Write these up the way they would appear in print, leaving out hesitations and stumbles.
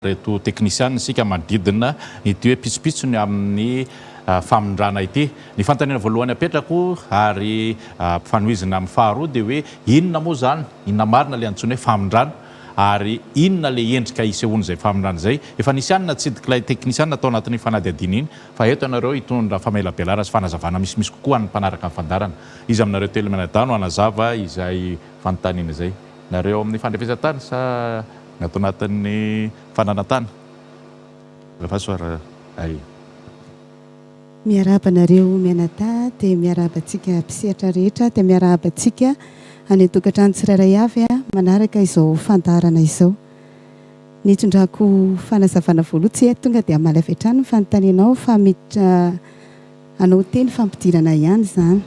Ireto teknisianina isika manodidina ity hoe pitsopitsony amin'ny famindrana ity. Ny fanontaniana voalohany apetrako ary ampifanohizina amin'ny faharoa dia hoe inona moa izany, inona marina ilay antsoina hoe famindrana ary inona ilay endrika isehoan'izay famindrana izay? Efa nisy ihany natsidik'ilay teknisianina tao anatin'iny fanadihadiana iny fa eto ianareo hitondra famelabelarana sy fanazavana misimisy kokoa ho an'ny mpanaraka ny fandaharana. Iza aminareo telo mianadahy no hanazava izay fanontaniana izay? Nareo ao amin'ny fandrefesan-tany sa ny ato anatin'ny fananan-tany? Alefaso ary ay. Miarahaba anareo mianadahy dia miarahaba antsika mpisehatra rehetra dia miarahaba antsika any an-tokantrano tsirairay avy manaraka izao fandaharana izao. Ny hitondrako fanazavana voaloha tsy tonga dia hamaly avy hatrany ny fanontanianao fa miditra hanao teny fampidirana ihany izany.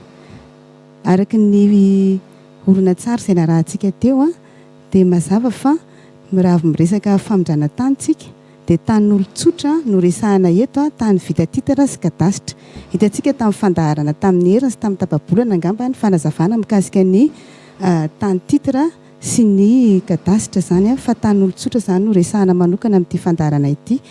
Araka ny horonantsary izay narahantsika teo dia mazava fa raha avy miresaka famindrana tany tsika dia tanin'olon-tsotra no resahana eto, tany vita titre sy kadasitra. Hitantsika tamin'ny fandaharana tamin'ny heriny sy tamin'ny tapa-bolana angamba ny fanazavana mikasika ny tany titre sy ny kadasitra izany fa tanin'olon-tsotra izany no resahana manokana amin'ity fandaharana ity.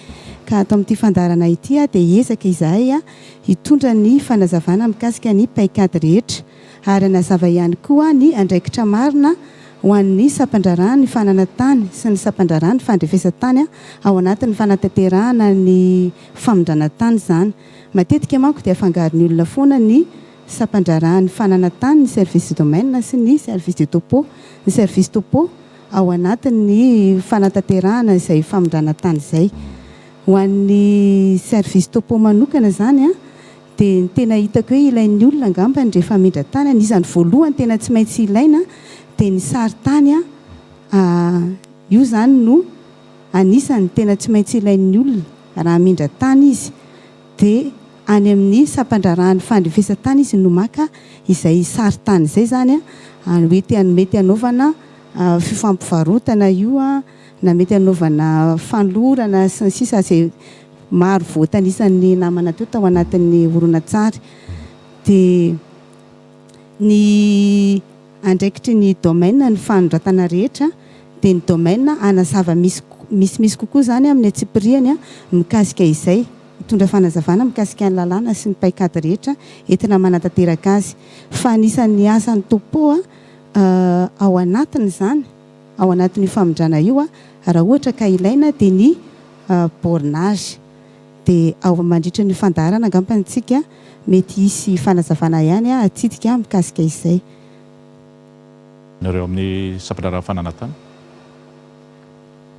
Ka ato amin'ity fandaharana ity dia hiezaka izahay hitondra ny fanazavana mikasika ny paikady rehetra ary hanazava ihany koa ny andraikitra marina ho an'ny sampandraharahan'ny fananan-tany sy ny sampandraharahan'ny fandrefesan-tany ao anatin'ny fanatanterahana ny famindrana tany izany. Matetika manko dia afangaron'ny olona foana ny sampandraharahan'ny fananan-tany, ny service du domaine, sy ny service du topo, ny service topo ao anatin'ny fanatanterahana izay famindrana tany izay. Ho an'ny service topo manokana izany Dia ny tena hitako hoe ilain'ny olona angambany rehefa hamindra tany, anisan'ny voalohany tena tsy maintsy ilaina dia ny sarintany io izany no anisan'ny tena tsy maintsy ilain'ny olona raha hamindra tany izy dia any amin'ny sampandraharahan'ny fandrefesan-tany izy no maka izay sarintany izay izany an, mety mety hanaovana fifampivarotana io na mety hanaovana fanolorana sy ny sisa izay Maro voatanisan'ny namana teo tao anatin'ny horonantsary dia ny andraikitry ny domaine ny fanoratana rehetra dia ny domaine hanazava misy misimisy kokoa izany amin'ny antsipiriany mikasika izay, hitondra fanazavana mikasika ny lalàna sy ny paikady rehetra entina manatanteraka azy. Fa anisan'ny asan'ny topo ao anatin'izany, ao anatin'io famindrana io raha ohatra ka ilaina dia ny bornage. Dia ao mandritra ny fandaharana angambany tsika mety hisy fanazavana ihany hatsidika mikasika izay. Nareo amin'ny sampandraharaha fananantany.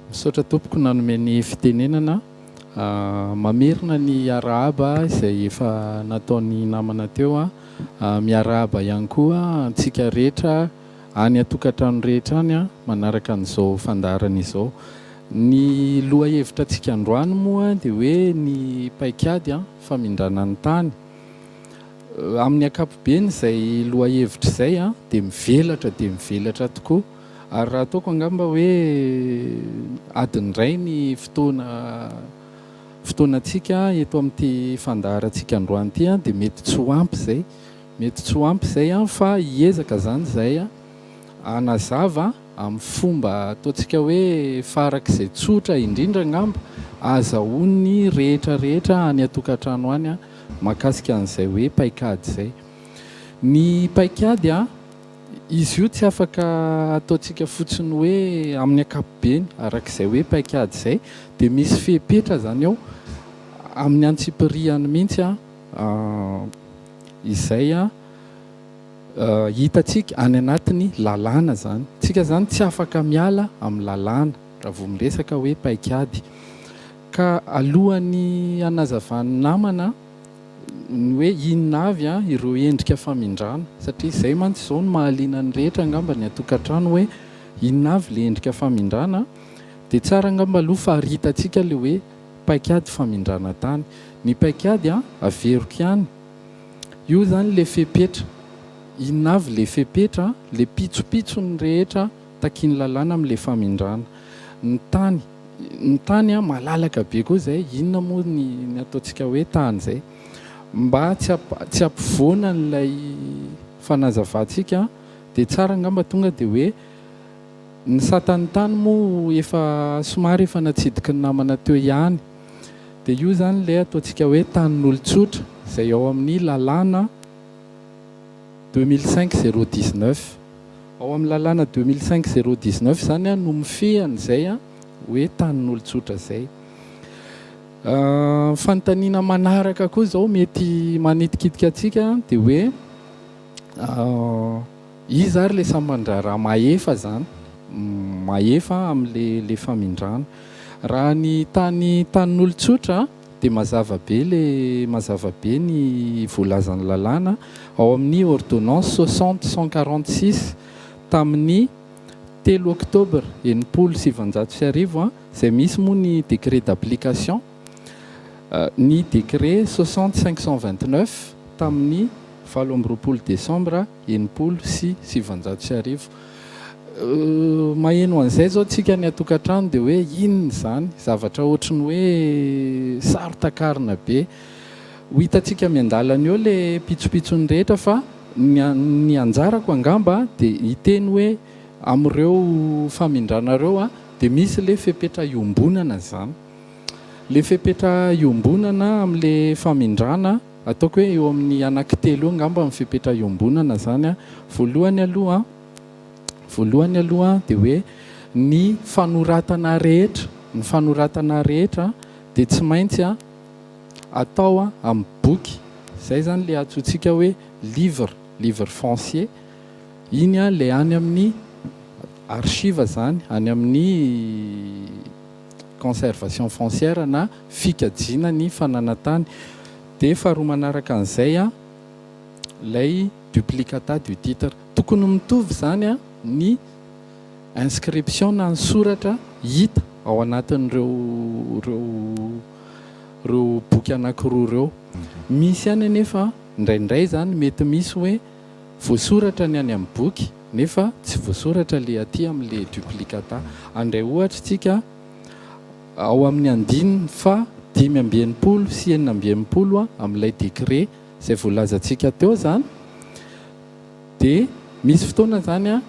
Misaotra tompoko nanome ny fitenenana. Mamerina ny arahaba izay efa nataon'ny namana teo. Miarahaba ihany koa antsika rehetra any an-tokantrano rehetra any manaraka an'izao fandaharana izao. Ny lohahevitra antsika androany moa dia hoe ny paikady famindrana ny tany. Amin'ny ankapobeny izay lohahevitra izay dia mivelatra dia mivelatra tokoa. Ary raha ataoko angamba hoe adiny iray ny fotoana fotoanantsika eto amin'ity fandaharantsika androany ity dia mety tsy ho ampy izay. Mety tsy ho ampy izay fa hiezaka izany izahay hanazava amin'ny fomba ataontsika hoe farak'izay tsotra indrindra angamba ahazahoan'ny rehetra rehetra any an-tokantrano any mahakasika an'izay hoe paikady izay. Ny paikady, izy io tsy afaka ataontsika fotsiny hoe amin'ny ankapobeny arak'izay hoe paikady izay dia misy fepetra izany ao amin'ny antsipiriany mihitsy izay Hitantsika any anatin'ny lalàna izany. Tsika izany tsy afaka miala amin'ny lalàna raha vao miresaka hoe paikady. Ka alohan'ny hanazavan'ny namana ny hoe inona avy ireo endrika famindrana, satria izay mantsy izao no mahaliana ny rehetra angamba ny an-tokantrano hoe inona avy ilay endrika famindrana, dia tsara angamba aloha faritantsika ilay hoe paikady famindrana tany. Ny paikady averiko ihany. Io zany le fepetra. Inona avy le fepetra, le pitsopitsony rehetra takian'ny lalàna amle famindrana. Ny tany, ny tany an malalaka be koa zay, inona moa ny ny ataontsika hoe tany zay. Mba tsy tsy hampivoana an'ilay fanazavantsika dia tsara angamba tonga dia hoe. Ny satan'ny tany moa efa somary efa natsidiky ny namana teo ihany. Dia io izany ilay ataontsika hoe tanin'olon-tsotra izay ao amin'ny lalàna 2005 019. Ao amin'ny lalàna 2005 019 izany no mifehy an'izay hoe tanin'olon-tsotra izay. Fanontaniana manaraka koa izao mety manitikitika antsika dia hoe iza ary ilay sampan-draharaha mahefa izany, mahefa amin'ilay ilay famindrana. Raha ny tany tanin'olon-tsotra dia mazava be ilay mazava be ny voalazan'ny lalàna ao amin'ny ordonnance 60 146 tamin'ny 3 octobre 1960 izay misy moa ny décret d'application, ny décret 60 529 tamin'ny 28 décembre 1960. Maheno an'izay izao tsika any an-tokantrano dia hoe inona izany? Zavatra ohatry ny hoe saro-takarina be. Ho hitantsika miandalana eo ilay pitsopitsony rehetra fa ny ny anjarako angamba dia hiteny hoe amin'ireo famindrana ireo dia misy ilay fepetra iombonana izany. Ilay fepetra iombonana amin'ilay famindrana, ataoko hoe eo amin'ny anankitelo eo angamba ny fepetra iombonana izany. Voalohany aloha, voalohany aloha dia hoe ny fanoratana rehetra, ny fanoratana rehetra dia tsy maintsy atao amin'ny boky. Izay izany ilay antsointsika hoe livre, livre foncier. Iny ilay any amin'ny archive izany, any amin'ny conservation foncière na fikajiana ny fananan-tany. Dia faharoa manaraka an'izay ilay duplicata du titre. Tokony mitovy izany ny inscription na ny soratra hita ao anatin'ireo ireo ireo boky anankiroa ireo. Misy ihany anefa indraindray izany mety misy hoe voasoratra ny any amin'ny boky nefa tsy voasoratra ilay aty amin'ilay duplicata. Andray ohatra isika ao amin'ny andininy faha 65 sy 66 amin'ilay décret izay voalazantsika teo izany dia misy fotoana izany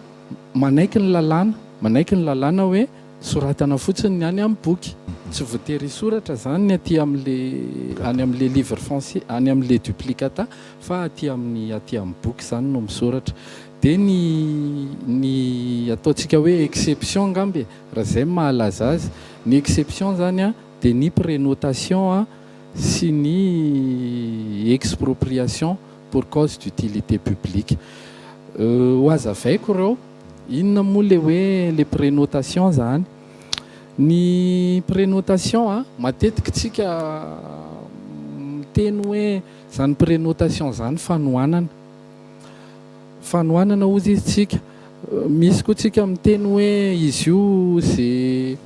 manaiky ny lalàna, manaiky ny lalàna hoe soratana fotsiny ny any amin'ny boky. Tsy voatery hisoratra izany ny aty amin'ilay any amin'ilay livre foncier, any amin'ilay duplicata fa aty amin'ny aty amin'ny boky izany no misoratra. Dia ny ny ataontsika hoe exception angamba e, raha izay no mahalaza azy, ny exception izany dia ny prénotation sy ny expropriation pour cause d'utilité publique. Ho hazavaiko ireo, inona moa ilay hoe ilay prénotation izany? Ny prénotation matetika tsika miteny hoe izany prénotation izany fanohanana. Fanohanana hozy izy tsika. Misy koa tsika miteny hoe izy io ze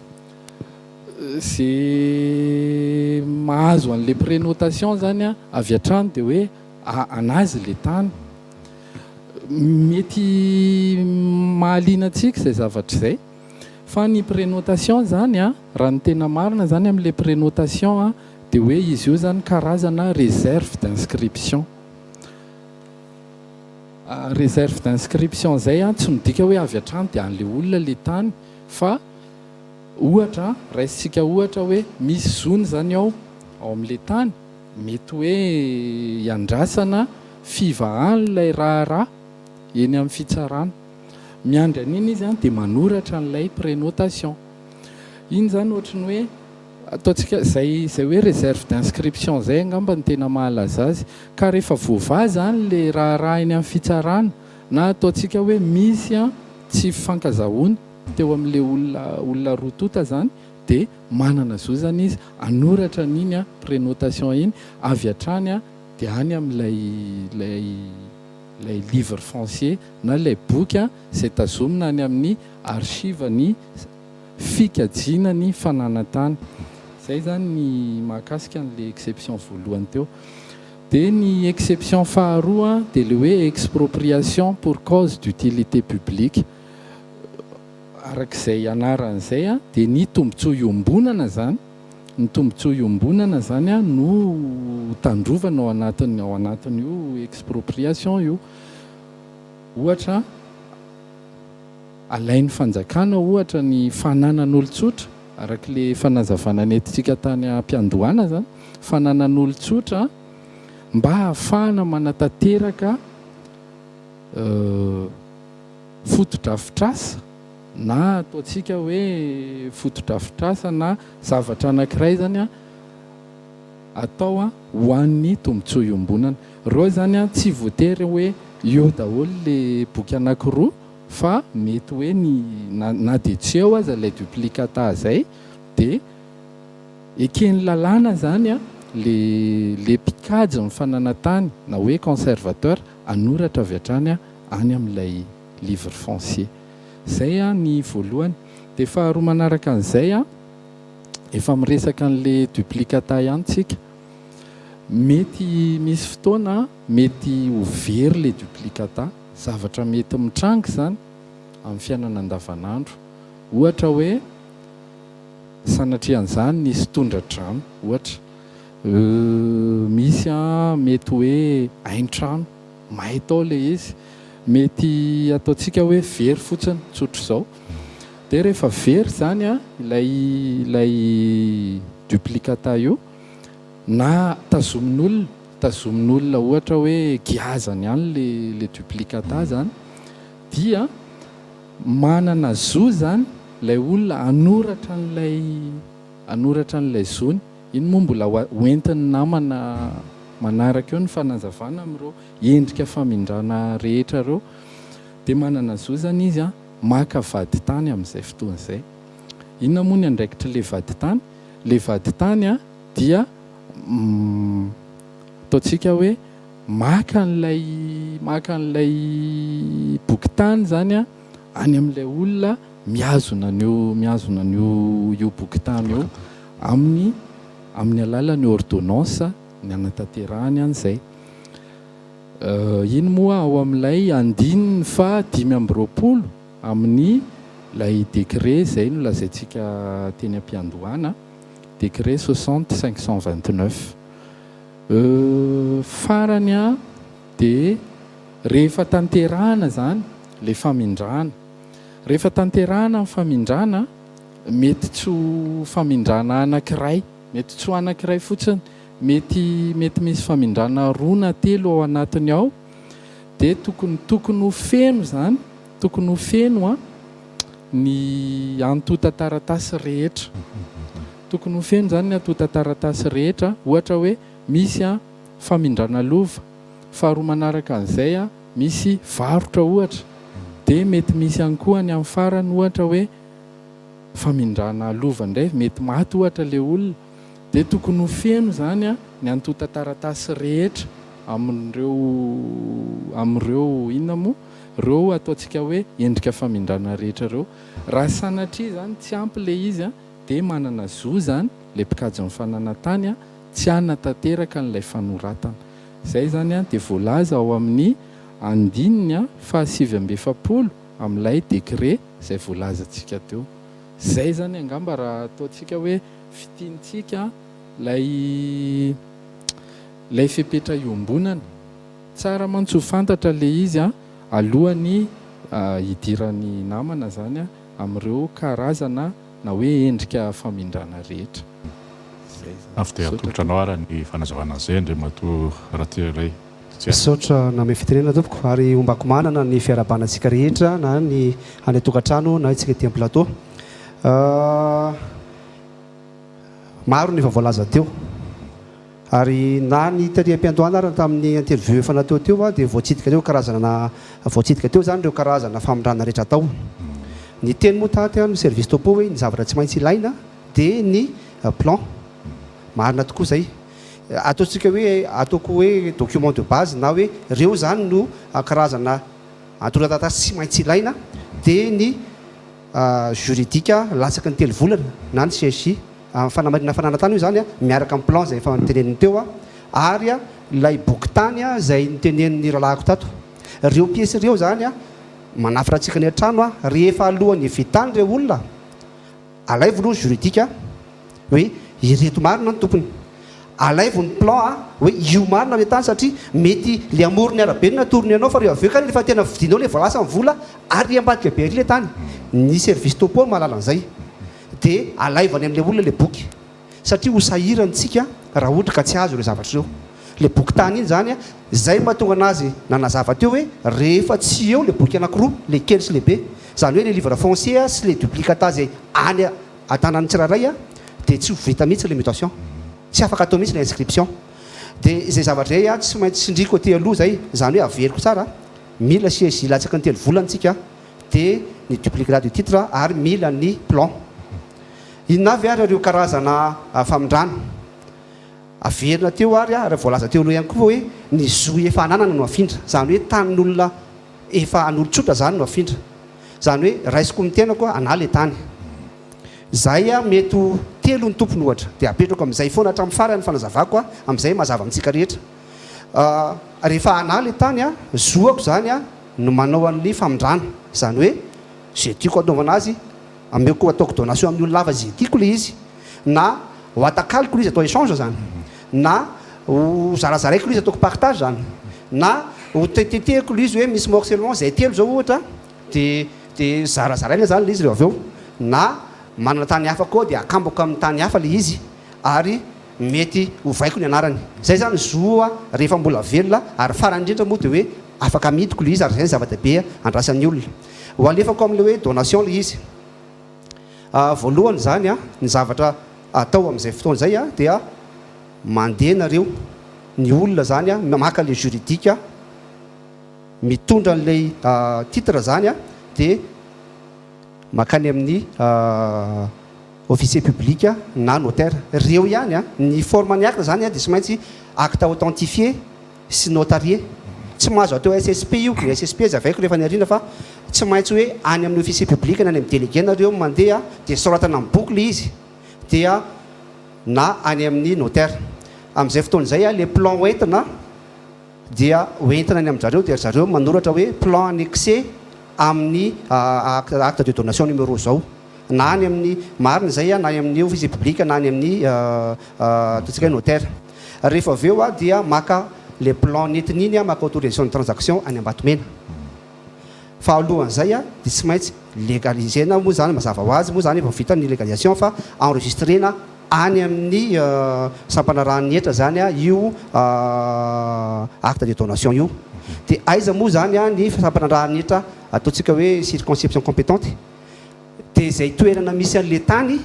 Ze mahazo an'le prénotation zany avy hatrany dia hoe anazy le tany. Mety mahaliana antsika izay zavatra izay. Fa ny prénotation zany raha ny tena marina zany amin'le prénotation dia hoe izy io zany karazana réserve d'inscription. Réserve d'inscription zay tsy midika hoe avy hatrany dia an'le olona le tany fa Ohatra, raisintsika ohatra hoe misy zony izany ao ao amin'ilay tany, mety hoe iandrasana fivahan'ilay raharaha eny amin'ny fitsarana. Miandry an'iny izy dia manoratra an'ilay prénotation. Iny izany ohatry ny hoe ataontsika izay izay hoe réserve d'inscription izay angamba no tena mahalaza azy. Ka rehefa voavaha izany ilay raharaha eny amin'ny fitsarana na ataontsika hoe misy tsy fifankazahoana, teo amin'ilay olona olona roa tonta izany dia manana zo izany izy hanoratra an'iny prénotation iny avy hatrany dia any amin'ilay ilay ilay livre foncier na ilay boky izay tazomina any amin'ny archive ny fikajiana ny fananan-tany. Izay izany ny mahakasika an'ilay exception voalohany teo. Dia ny exception faharoa dia ilay hoe expropriation pour cause d'utilité publique. Araka izay anarany izay dia ny tombontsoa iombonana izany, ny tombontsoa iombonana izany no tandrovana ao anatin'ny ao anatin'io expropriation io. Ohatra, alain'ny fanjakana ohatra ny fananan'olon-tsotra, araka ilay fanazavana nentintsika tany am-piandohana izany, fananan'olon-tsotra mba hahafahana manatanteraka fotodrafitrasa na ataontsika hoe fotodrafitrasa na zavatra anankiray izany atao ho an'ny tombontsoa iombonana. Ireo izany tsy voatery hoe eo daholo ilay boky anankiroa fa mety hoe ny na dia tsy eo aza ilay duplicata izay dia eken'ny lalàna izany ilay ilay mpikajy ny fananan-tany na hoe conservateur hanoratra avy hatrany any amin'ilay livre foncier. Izay ny voalohany. Dia faharoa manaraka an'izay, efa miresaka an'ilay duplicata ihany tsika. Mety misy fotoana mety ho very ilay duplicata, zavatra mety mitranga izany amin'ny fiainana andavanandro. Ohatra hoe sanatria an'izany nisy tondra-drano ohatra, misy mety hoe hain-trano, may tao ilay izy, mety ataontsika hoe very fotsiny tsotr'izao. Dia rehefa very izany ilay ilay duplicata io, na tazomin'olona, tazomin'olona ohatra hoe giazany any le le duplicata zany, dia manana zo zany ilay olona hanoratra an'ilay hanoratra an'ilay zony, iny moa mbola ho hoentin'ny namana manaraka eo ny fanazavana amin'ireo endrika famindrana rehetra ireo, dia manana zo zany izy an maka vadintany amin'izay fotoana izay. Inona moa ny andraikitr'ilay vadintany? Ilay vadintany dia ataontsika hoe maka an'ilay maka an'ilay bokin-tany izany any amin'ilay olona mihazona an'io mihazona an'io io bokin-tany io amin'ny amin'ny alalan'ny ordonnance ny hanatanterahany an'izay. Iny moa ao amin'ilay andininy faha 25 amin'ny ilay décret izay nolazaintsika teny am-piandohana, décret 60 529. Farany dia rehefa tanterahana izany ilay famindrana, rehefa tanterahana ny famindrana, mety tsy ho famindrana anankiray, mety tsy ho anankiray fotsiny, mety mety misy famindrana roa na telo ao anatiny ao, dia tokony tokony ho feno izany, tokony ho feno an, ny antontan-taratasy rehetra. Tokony ho feno izany ny antontan-taratasy rehetra, ohatra hoe misy an, famindrana lova, faharoa manaraka an'izay an, misy varotra ohatra, dia mety misy ihany koa any amin'ny farany ohatra hoe famindrana lova indray, mety maty ohatra ilay olona, dia tokony ho feno izany ny antontan-taratasy rehetra amin'ireo amin'ireo inona moa ireo ataontsika hoe endrika famindrana rehetra ireo. Raha sanatria izany tsy ampy ilay izy dia manana zo izany ilay mpikajy ny fananan-tany tsy hanatanteraka an'ilay fanoratana. Izay izany dia voalaza ao amin'ny andininy faha 49 amin'ilay décret izay voalazantsika teo. Izay izany angamba raha ataontsika hoe Fintinitsika ilay ilay fepetra iombonana. Tsara mantsy ho fantatra ilay izy alohan'ny hidiran'ny namana izany amin'ireo karazana na hoe endrika famindrana rehetra. Izay izany. Avy dia atolotra anao ara ny fanazavana an'izay Andriamatoa Ratsiray. Misaotra nanome fitenenana tompoko ary ombako manana ny fiarahabana antsika rehetra na ny any an-tokantrano na isika ety am-plateau. Maro ny efa voalaza teo ary na ny tery am-piandohana ary tamin'ny interview efa natao teo dia voatsidika teo karazana voatsidika teo izany ireo karazana famindrana rehetra atao. Ny teny moa taty ny service topo hoe ny zavatra tsy maintsy ilaina dia ny plan. Marina tokoa izay. Ataontsika hoe ataoko hoe document de base na hoe ireo izany no karazana antontan-taratasy tsy maintsy ilaina dia ny juridique latsaky ny telo volana na ny CSI fanamarinana fananan-tany io izany miaraka amin'ny plan izay efa noteneniny teo ary ilay bokin-tany izay notenenin'ny rahalahiko tato. Ireo pièces ireo izany manafina antsika any an-trano rehefa alohan'ny hividy tany ireo olona. Alaivo aloha ny juridique hoe ireto marina ny tompony. Alaivo ny plan a, hoe io marina le tany satria mety le amoron'ny arabe no natorony anao fa reo avy eo kany rehefa tena vidinao le vao lasa ny vola ary ambadika be ary le tany. Ny service topo no mahalala an'izay. De alaivo any amin'le olona le boky satria ho sahirana tsika raha ohatra ka tsy azo ireo zavatra ireo. Le boky tany iny zany a, zay no mahatonga anazy nanazava teo hoe rehefa tsy eo le boky anakiroa, le kely sy le be, zany hoe le livre foncier sy le duplicata zay any an-tanan'ny tsirairay a, dia tsy ho vita mihitsy le mutation, tsy afaka atao mihitsy le inscription. Dia izay zavatra izay a, tsy maintsy tsindriko aty aloha izay, izany hoe averiko tsara, mila CSJ latsaky ny 3 volana tsika, dia ny duplicata du titre ary mila ny plan. Inona avy ary ireo karazana famindrana? Averina teo ary ary voalaza teo aloha ihany koa hoe ny zo efa ananana no afindra, izany hoe tanin'olona efa an'olon-tsotra izany no afindra. Izany hoe raisiko amin'ny tenako anà le tany. Zay a mety ho telo ny tompony ohatra dia apetrako amin'izay foana hatramin'ny farany ny fanazavako a, amin'izay mazava amintsika rehetra. Rehefa anà le tany a, zoako izany a no manao an'ly famindrana, izany hoe izay tiako anaovana azy ameko ataoko donation amin'ny olona hafa izay tiako le izy, na ho atakaliko le izy atao échange izany, na ho zarazaraiko le izy ataoko partage izany, na ho tetetehiko le izy hoe misy morcellement izay telo izao ohatra Dia dia zarazaraina izany ilay izy rehefa avy eo. Na manana tany hafa koa dia akambako amin'ny tany hafa ilay izy ary mety hovaiko ny anarany. Izay izany zo rehefa mbola velona ary farany indrindra moa dia hoe afaka amidiko ilay izy ary izay ny zava-dehibe andrasan'ny olona. Ho alefako amin'ilay hoe donation ilay izy. Voalohany izany ny zavatra atao amin'izay fotoana izay dia mandeha nareo, ny olona izany maka ilay juridique, Mitondra an'ilay titre zany a dia makany amin'ny officier public na notaire. Reo ihany a, ny forme ny acte zany a dia tsy maintsy acte authentifié sy notarié. Tsy mahazo atao SSP io, ny SSP azavaiko rehefa any aoriana fa tsy maintsy hoe any amin'ny officier public na any amin'ny délégué nareo mandeha dia soratana amin'ny boky ilay izy dia na any amin'ny notaire. Amin'izay fotoana izay a, le plan hoentina dia hoentina any amin-dRareo dia ry zareo manoratra hoe plan annexé amin'ny acte de donation numéro zao na any amin'ny marina izay na any amin'ny officier public na any amin'ny ataontsika hoe notaire. Rehefa avy eo dia maka le plan nentiny iny maka autorisation de transaction any Ambatomena. Fa alohan'izay dia tsy maintsy légaliser-na moa izany mazava ho azy moa izany efa vita ny légalisation fa enregistrer-na Any amin'ny sampanarahan'ny hetra zany io acte de donation io. Dia aiza moa zany ny sampanarahan'ny hetra ataontsika hoe circonscription compétente? Dia izay toerana misy an'ilay tany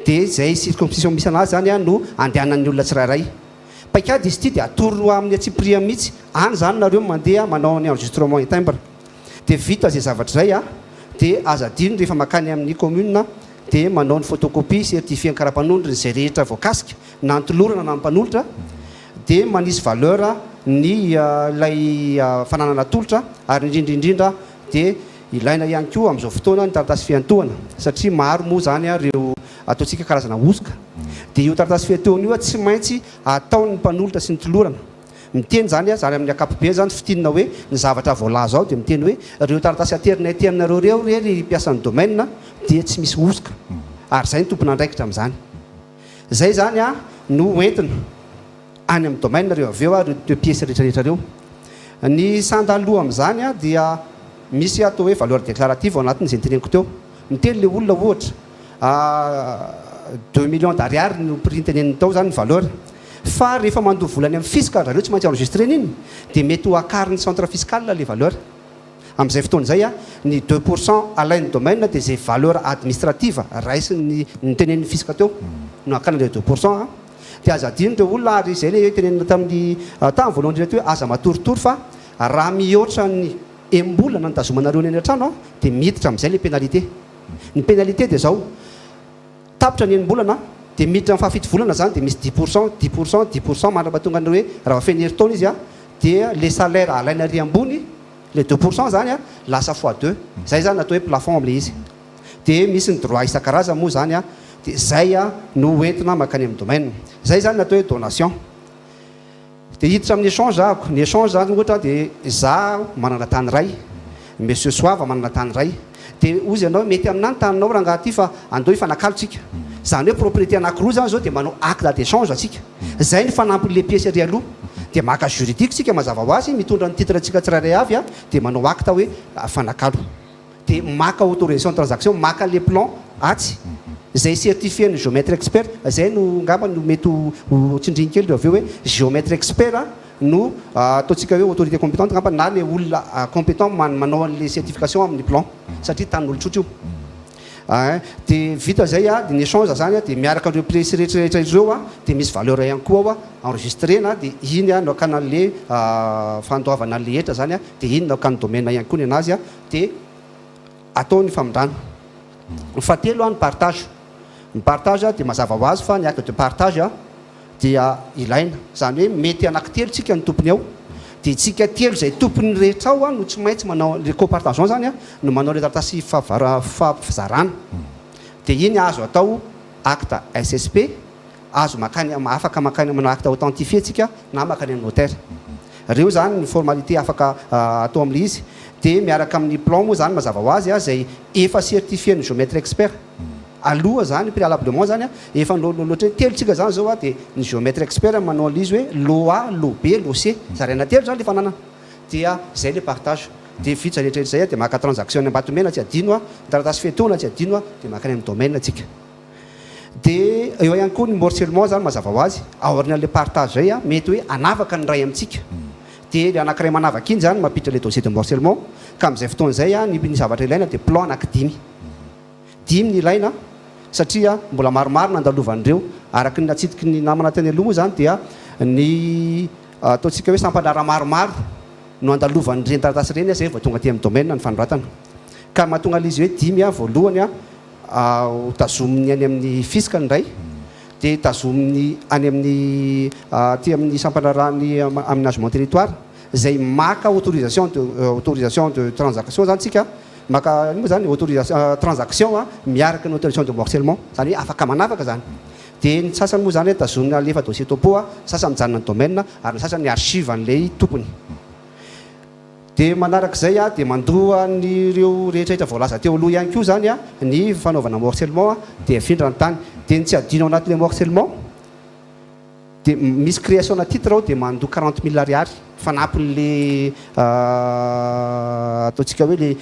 dia izay circonscription misy anazy zany no andehanan'ny olona tsirairay. Paikady izy ity dia atoro amin'ny antsipiriany mihitsy. Any zany nareo mandeha manao ny enregistrement et timbre. Dia vita izay zavatra izay dia aza adino rehefa mankany amin'ny commune dia manao ny photocopie certifié ny karapanondrony izay rehetra voakasika na ny tolorana na ny mpanolotra dia manisy valeur ny ilay fananana atolotra ary indrindra indrindra dia ilaina ihany koa amin'izao fotoana ny taratasy fiantohana satria maro moa izany ireo ataontsika karazana hosoka dia io taratasy fiantohana io tsy maintsy ataon'ny mpanolotra sy ny tolorana Miteny izany aho, izany amin'ny ankapobeny izany fintinina hoe ny zavatra voalaza ao dia miteny hoe ireo taratasy aterinay aty aminareo ireo re ry mpiasan'ny domaine dia tsy misy hosoka ary izay no tompon'andraikitra amin'izany. Izay izany no hoentina any amin'ny domaine ireo avy eo ireo deux pièces rehetra rehetra ireo. Ny sanda aloha amin'izany dia misy atao hoe valeur déclarative ao anatin'izay noteneniko teo. Miteny ilay olona ohatra 2 millions d'ariary no prix noteneniny tao izany ny valeur. Fa rehefa mandoa vola any amin'ny fisc ry zareo tsy maintsy enregistrena iny dia mety ho akarin'ny centre fiscal le valeur. Amin'izay fotoana izay ny 2% alain'ny domaine dia izay valeur administrative raisin'ny notenenin'ny fisc teo no hakana ilay 2%. Dia aza adino ireo olona ary izay ilay tenenina tamin'ny tamin'ny voalohany indrindra teo hoe aza matoritory fa raha mihoatra ny enim-bolana nitazomanareo ny any an-trano dia miditra amin'izay ilay pénalité. Ny pénalité dia izao. Tapitra ny enim-bolana dia miditra amin'ny fahafito volana izany dia misy 10%, 10%, 10% mandra-pahatonga ny hoe raha vao feno herintaona izy dia le salaire alaina ary ambony le 2% izany lasa fois deux. Izay izany atao hoe plafond amin'ilay izy. Dia misy ny droit isan-karazany moa izany dia izay no hoentina mankany amin'ny domaine. Izay izany atao hoe donation. Dia hiditra amin'ny échange ahako. Ny échange zany ohatra dia za manana tany iray, Monsieur Soava manana tany iray. Dia hozy ianao hoe mety aminà ny taninao rangaha ty fa andao hifanakalo tsika. Zany hoe propriété anakiroa zany zao dia manao acte d'échange atsika. Zay ny fanampin'le pièce ery aloha. Dia maka juridique tsika mazava ho azy, mitondra ny titre antsika tsirairay avy a, dia manao acte hoe fanakalo. Dia maka autorisation de transaction, maka le plan atsy zay certifié ny géomètre expert. Zay no ngamba no mety ho tsindriny kely avy eo hoe géomètre expert no ataontsika hoe autorité compétente ngamba, na le olona compétent manao an'le certification amin'ny plan, satria tanin'olo tsotra io. De vita zay a, de ny échange zany a, de miaraka an'ireo pièces rehetrarehetra ireo a, de misy valeur ihany koa ao a, enregistrena. De iny a no akana an'le fandoavana an'le hetra zany a, de iny no akany domaine ihany koa ny anazy a, de atao ny famindrana. Ny fahatelo a, ny partage. Ny partage a, de mazava ho azy fa ny acte de partage a dia ilaina. Zany hoe mety anankitelo tsika ny tompony ao, de tsika telo zay tompony rehetra ao a no tsy maintsy manao le copartageant zany a, no manao le taratasy favara fizarana. De iny azo atao acte SSP, azo makany, afaka makany manao acte authentifié tsika, na makany amin'ny notaire. Reo zany ny formalité afaka atao am'le izy. De miaraka amin'ny plan moa zany mazava ho azy a, zay efa certifié ny géomètre expert aloha zany, préalablement zany a, efa loatra hoe telo tsika zany zao a, de ny géomètre expert manao an'le izy hoe lot A, lot B, lot C, zaraina telo zany le fananana, dia zay le partage. De vita rehetrarehetra zay a, de maka transaction ny Ambatomena tsy adino a, taratasy fiatoana tsy adino a, de makany amin'ny domaine atsika. De eo ihany koa ny morcellement zany mazava ho azy aorian'le partage zay a, mety hoe anavaka ny ray amintsika, de le anankiray manavaka iny zany mampiditra le dossier de morcellement. Ka am'izay fotoana zay a, ny zavatra ilaina de plan anaky dimy. Dimy ny ilaina satria mbola maromaro nandalovan'ireo, araky ny natsidiky ny namana teny aloha moa zany, dia ny ataontsika hoe sampandrara maromaro no andalovan'ireny taratasy ireny zay vao tonga aty amin'ny domaine ny fanoratana. Ka mahatonga an'izy hoe dimy a, voalohany a, tazominy any amin'ny fisc ny ray, de tazominy any amin'ny ty amin'ny sampandrarahany aménagement territoire zay maka autorisation de transaction zany tsika, maka ino moa zany, autorisation transaction a, miaraka ny autorisation de morcellement zany, hoe afaka manavaka zany. De ny sasany moa zany hoe tazomina alefa dossier topo a, sasany mijanona ny domaine, ary ny sasany archive an'lay tompony. De manarak'izay a, de mandoa nyreo rehetrarehetra voalaza teo aloha ihany koa zany a, ny fanaovana morcellement a, de afindra ny tany. De ny tsy adino ao anatin'le morcellement, de misy création na titre ao, de mandoa 40 000 ariary fanampin'le ataontsika hoe le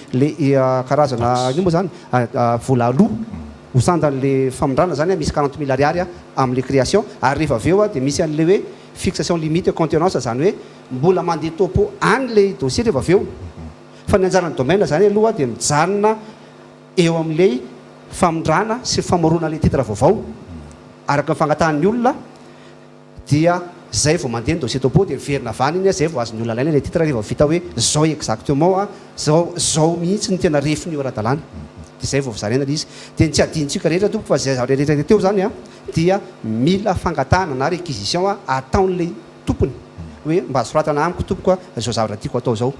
karazana ino moa zany, vola aloha ho sandan'le famindrana zany a, misy 40 000 ariary a am'le création. Ary rehefa avy eo a, de misy an'le hoe fixation limite contenance, zany hoe mbola mandeha topo any le dossier rehefa avy eo. Fa ny anjaran'ny domaine zany aloha de mijanona eo am'le famindrana sy famorona le titre vaovao araka ny fangatahan'ny olona, dia zay vao mandeha ny dossier topo, de miverina avany iny a, zay vao azon'ny olona alaina le titre rehefa vita hoe zao exactement a, zao zao mihitsy ny tena refiny io ara-dalàna, de zay vao zaraina le izy. De ny tsy adintsika rehetra tompo fa zay zavatra rehetra teo zany a, dia mila fangatahana na réquisition a ataon'le tompony hoe mba soratana amiko tompoko a, zao zavatra tiako atao zao.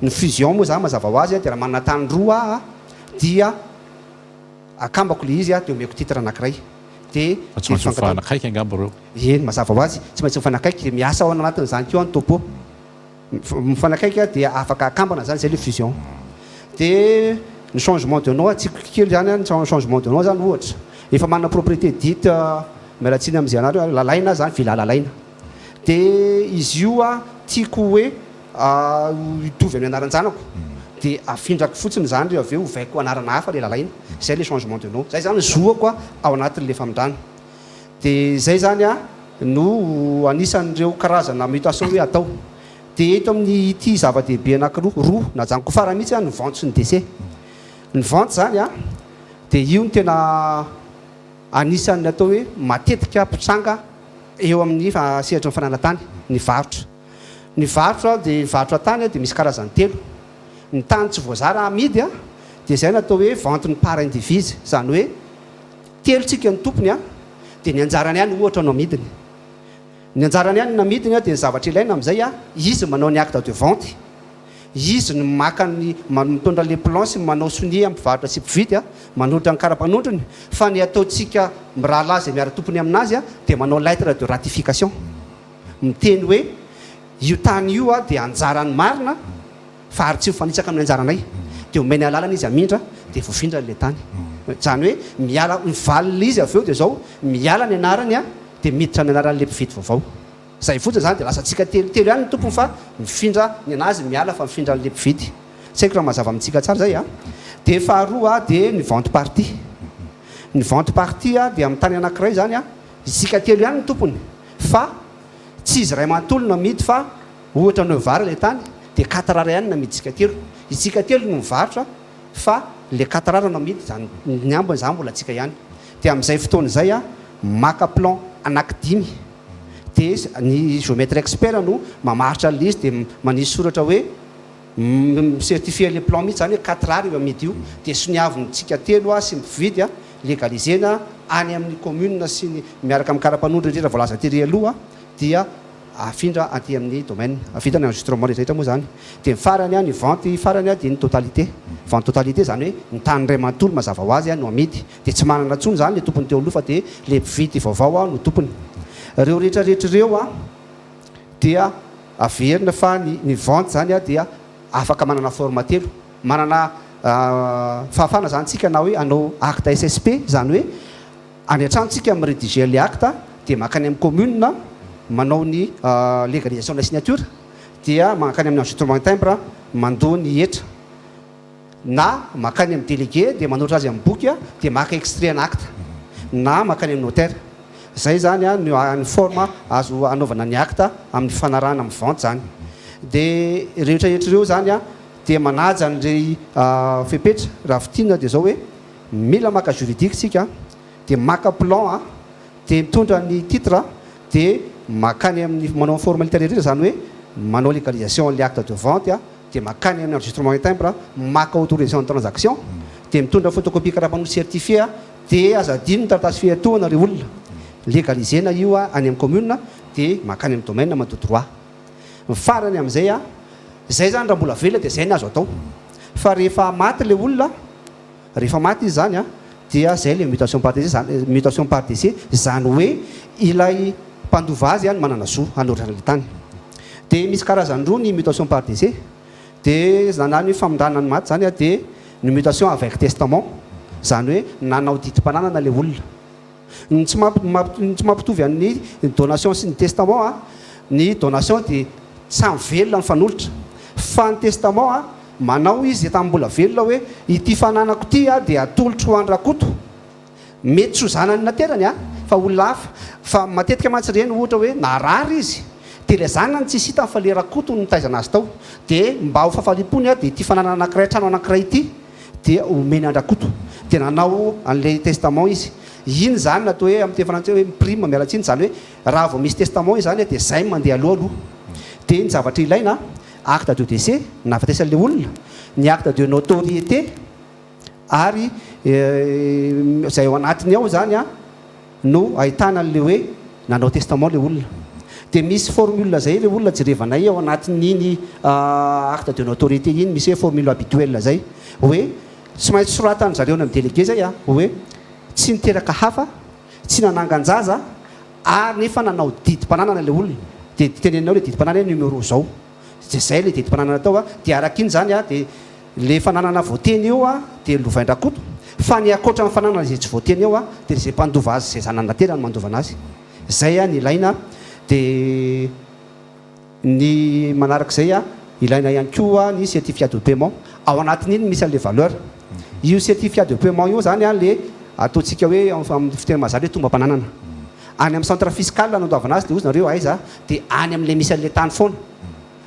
Ny fusion moa zany mazava ho azy a, de raha manana tany roa a, dia akambako le izy a, de omeko titre anankiray, de Fa tsy maintsy mifanakaiky angamba reo. Eny, mazava ho azy, tsy maintsy mifanakaiky. De miasa ao anatin'izany koa ny topo mifanakaiky a, dia afaka akambana zany, zay le fusion. De ny changement de nom atsiko kely zany a, ny changement de nom zany, ohatra efa manana propriété dite, mialatsiny am'izay anareo, Lalaina zany, villa Lalaina, de izy io a tiako hoe hitovy amin'ny anaran-janako, de afindrako fotsiny zany reo avy eo, ovaiko anarana hafa le Lalaina. Zay le changement de nom zay zany zoako a ao anatin'le famindrana. De zay zany a no anisan'ireo karazana mutation hoe atao. De eto amin'ny ity zava-dehibe anakiroa roa najanoko fara mihitsy a, ny vente sy ny décès. Ny vente zany a, de io ny tena anisan'ny atao hoe matetika mpitranga eo amin'ny sehatra ny fananantany. Ny varotra, ny varotra de varotra tany a, de misy karazany telo. Ny tany tsy voazara amidy a, de zay natao hoe vente ny part indivise, zany hoe telo tsika ny tompony a, de ny anjarany ihany ohatra no amidiny. Ny anjarany ihany namidiny a, de ny zavatra ilaina am'izay a, izy manao ny acte de vente, izy ny maka ny mitondra le plan sy manao sonia mpivarotra sy mpividy a, manolotra ny karapanondrony. Fa ny ataontsika mirahalahy zay miara-tompony aminazy a, de manao lettre de ratification miteny hoe io tany io a de anjarany marina fa ary tsy mifanitsaka amin'ny anjaranay, de omeny alalana izy amindra, de voafindra le tany. Izany hoe miala, ny valiny izy avy eo dia izao, miala ny anarany an, dia miditra amin'ny anaran'ilay mpividy vaovao. Izay fotsiny izany dia lasa tsika telo, telo ihany ny tompony fa mifindra ny anazy miala fa mifindra an'ilay mpividy. Tsy haiko raha mazava amintsika tsara izay an. Dia faharoa dia ny vente partie. Ny vente partie dia amin'ny tany anankiray izany an, isika telo ihany ny tompony fa tsy izy iray manontolo no amidy fa ohatra neuf ar ilay tany dia quatre ar ihany no amidintsika telo. Isika telo no mivarotra fa ilay quatre ar no amidy izany ny ambiny izany mbola antsika ihany. Dia amin'izay fotoana izay an, maka plan anaky dimy dia ny géomètre expert no mamaritra an'ilay izy dia manisy soratra hoe mi-certifier le plan mihitsy zany hoe quatre ar io amidy io dia soniavintsika telo sy mpividy legaliser-na any amin'ny commune sy ny miaraka amin'ny kara-panondro indrindra voalaza tery aloha dia afindra aty amin'ny domaine vita ny enregistrement rehetra rehetra moa zany dia ny farany ny vente farany dia ny totalité vente totalité zany hoe ny tany iray manontolo mazava ho azy no amidy dia tsy manana intsony zany le tompony teo aloha fa dia le mpividy vaovao no tompony ireo rehetra rehetra ireo dia averina fa ny ny vente zany dia afaka manana forme telo manana fahafahana zany tsika na hoe hanao acte SSP zany hoe any an-trano tsika mi-rédiger le acte dia mankany amin'ny commune manao ny légalisation de la signature dia mankany amin'ny enregistrement timbre mandoa ny hetra na mankany amin'ny délégué dia manoratra azy amin'ny boky dia maka extrait en acte na mankany amin'ny notaire. Zay zany no ny forme azo anaovana ny acte amin'ny fanarahana amin'ny vente zany. Dia rehetra rehetra ireo zany dia manaja an'irey fepetra. Raha fintinina dia zao hoe mila maka juridique tsika dia maka plan dia mitondra ny titre dia mankany amin'ny manao ny formalité rehetra zany hoe manao légalisation an'ilay acte de vente dia mankany amin'ny enregistrement et timbre, maka autorisation de transaction, dia mitondra photocopie karapanondro certifié, dia aza adino ny taratasy fiatohana ry olona, legaliser-na io any amin'ny commune, dia mankany amin'ny domaine mandoa droit. Ny farany amin'izay, izay izany raha mbola velona dia izay ny azo atao, fa rehefa maty ilay olona, Rehefa maty izy izany dia zay ilay mutation par décès zany, mutation par décès, izany hoe ilay mpandova azy no manana zo hanoratra ilay tany. Dia misy karazany roa ny mutation par décès, dia na ny famindrana ny maty izany dia ny mutation avec testament, izany hoe nanao didim-pananana ilay olona. Ny tsy mamp-, ny tsy mampitovy an'ny donation sy ny testament an, ny donation dia samy velona mifanolotra, fa ny testament an, manao izy tamin'ny mbola velona hoe ity fananako ity an dia atolotro ho an-dRakoto, mety tsy ho zanany naterany an, fa olona hafa, fa matetika mantsy ireny ohatra hoe narary izy dia ilay zanany tsisy hitany fa ilay Rakoto no nitaizana azy tao, dia mba ho fahafaliam-pony an dia ity fananana anankiray, trano anankiray ity dia omeny an-dRakoto. Dia nanao an'ilay testament izy. Iny izany no atao hoe amin'ny teny frantsay hoe prime, miala tsiny, izany hoe raha vao misy testament izany dia izay no mandeha aloha aloha. Dia ny zavatra ilaina, acte de décès, nahafatesan'ilay olona, ny acte de notoriété, ary izay ao anatiny ao izany an, no ahitana an'ilay hoe nanao testament ilay olona. Dia misy formule izay ilay olona jerevanay ao anatin'iny acte de notoriété iny, misy hoe formule habituelle izay, hoe tsy maintsy soratan'ny zareo any amin'ny délégué izay an, hoe tsy niteraka hafa, tsy nanangan-jaza, ary nefa nanao didim-pananana ilay olona. Dia teneninao ilay didim-pananana hoe numéro izao. Dia izay ilay didim-pananana atao an, dia araka iny izany an, dia Ilay fananana voateny eo dia lovain-dRakoto, fa ny ankoatra ny fananana izay tsy voateny eo dia izay mpandova azy izay zanany naterany no mandova anazy. Izay ny ilaina. Dia ny manaraka izay, ilaina ihany koa ny certificat de paiement. Ao anatin'iny misy an'ilay valeur. Io certificat de paiement io izany ilay ataontsika hoe amin'ny fiteny mahazatra hoe tombam-pananana. Any amin'ny centre fiscal no andoavana azy dia hozy nareo aiza? Dia any amin'ilay misy an'ilay tany foana.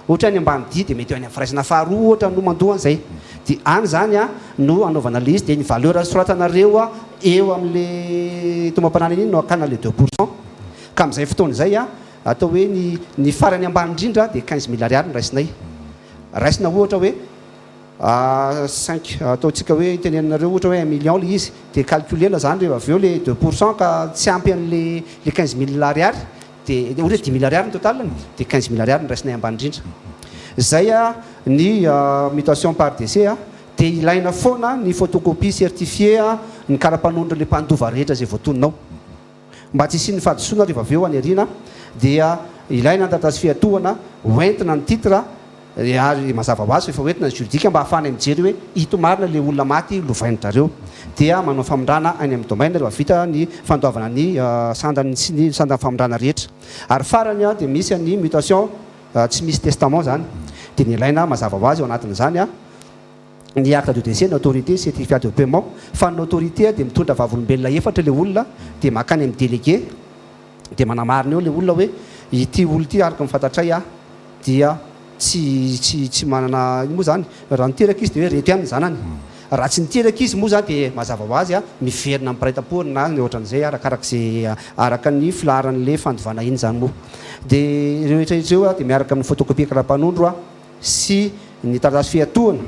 Ohatra any Ambanidia dia mety eo any amin'ny firaisana faharoa ohatra no mandoa an'izay. Dia any izany no anaovana ilay izy dia ny valeur soratanareo eo amin'ilay tombam-pananana iny no hakana ilay 2%. Ka amin'izay fotoana izay atao hoe ny ny farany ambany indrindra dia 15 mille ariary no raisinay. Raisina ohatra hoe cinq ataontsika hoe teneninareo ohatra hoe un million ilay izy dia calculer-na izany rehefa avy eo ilay 2% ka tsy ampy an'ilay ilay 15 mille ariary Dia ohatra hoe 5000 ariary ny total-ny, dia 15 mille ariary no raisinay ambany indrindra. Izay ny mutation par décès, dia ilaina foana ny photocopie certifiée ny kara-panondron'ilay mpandova rehetra izay voatonona ao. Mba tsy hisian'ny fahadisoana rehefa avy eo any aoriana dia ilaina ny taratasy fiatohana hoentina ny titre. Ary mazava ho azy fa efa hoentina ny juridique mba ahafahanay mijery hoe ito marina ilay olona maty lovain-dRareo. Dia manao famindrana any amin'ny domaine rehefa vita ny fandoavana ny sandany sy ny sandan'ny famindrana rehetra. Ary farany dia misy ny mutation tsy misy testament izany. Dia ny ilaina mazava ho azy ao anatin'izany ny acte de décès, ny autorité, certificat de paiement. Fa ny autorité dia mitondra vavolombelona efatra ilay olona dia mankany amin'ny délégué dia manamarina eo ilay olona hoe ity olona ity araka ny fantatray dia tsy tsy tsy manana ino moa zany raha niteraka izy dia hoe reto ihany ny zanany raha tsy niteraka izy moa zany dia mazava ho azy miverina amin'ny mpiray tampo na ny ohatran'izay arakarak'izay araka ny filaharan'le fandovana iny zany moa dia ireo rehetra ireo dia miaraka amin'ny photocopie karapanondro sy ny taratasy fiatohana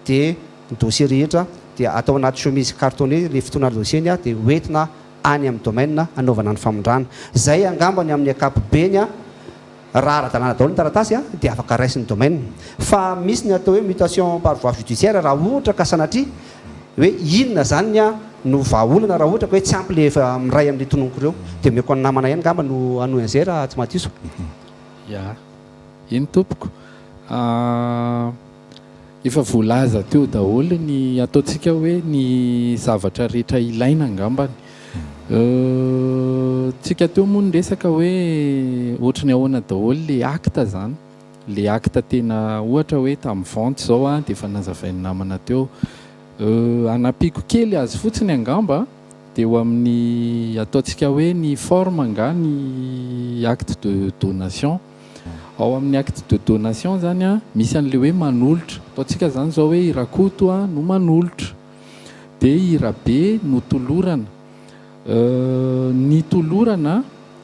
dia ny dossier rehetra dia atao anaty chemise cartonné le fitondrana dossier ny dia hoentina any amin'ny domaine hanaovana ny famindrana. Izay angamba ny amin'ny ankapobeny raha ara-dalàna daholo ny taratasy dia afaka raisin'ny domaine. Fa misy ny atao hoe mutation par voie judiciaire raha ohatra ka sanatria hoe inona izany no vahaolana raha ohatra ka hoe tsy ampy le efa miray amin'le tononiko ireo. Dia omeko an'ny namana ihany angamba no hanohy an'izay raha tsy mahadiso. Ya. Eny tompoko. Efa voalaza teo daholo ny ataontsika hoe ny zavatra rehetra ilaina angambany. Tsika teo moa niresaka hoe ohatry ny ahoana daholo le acte zany, le acte tena ohatra hoe tamin'ny vente zao an dia efa nazavain'ny namana teo. Hanampiako kely azy fotsiny angamba dia eo amin'ny ataontsika hoe ny forme angaha ny acte de donation. Ao amin'ny acte de donation izany an, misy an'ilay hoe manolotra. Ataontsika izany izao hoe i Rakoto no manolotra. Dia i Rabe no tolorana. Ny tolorana,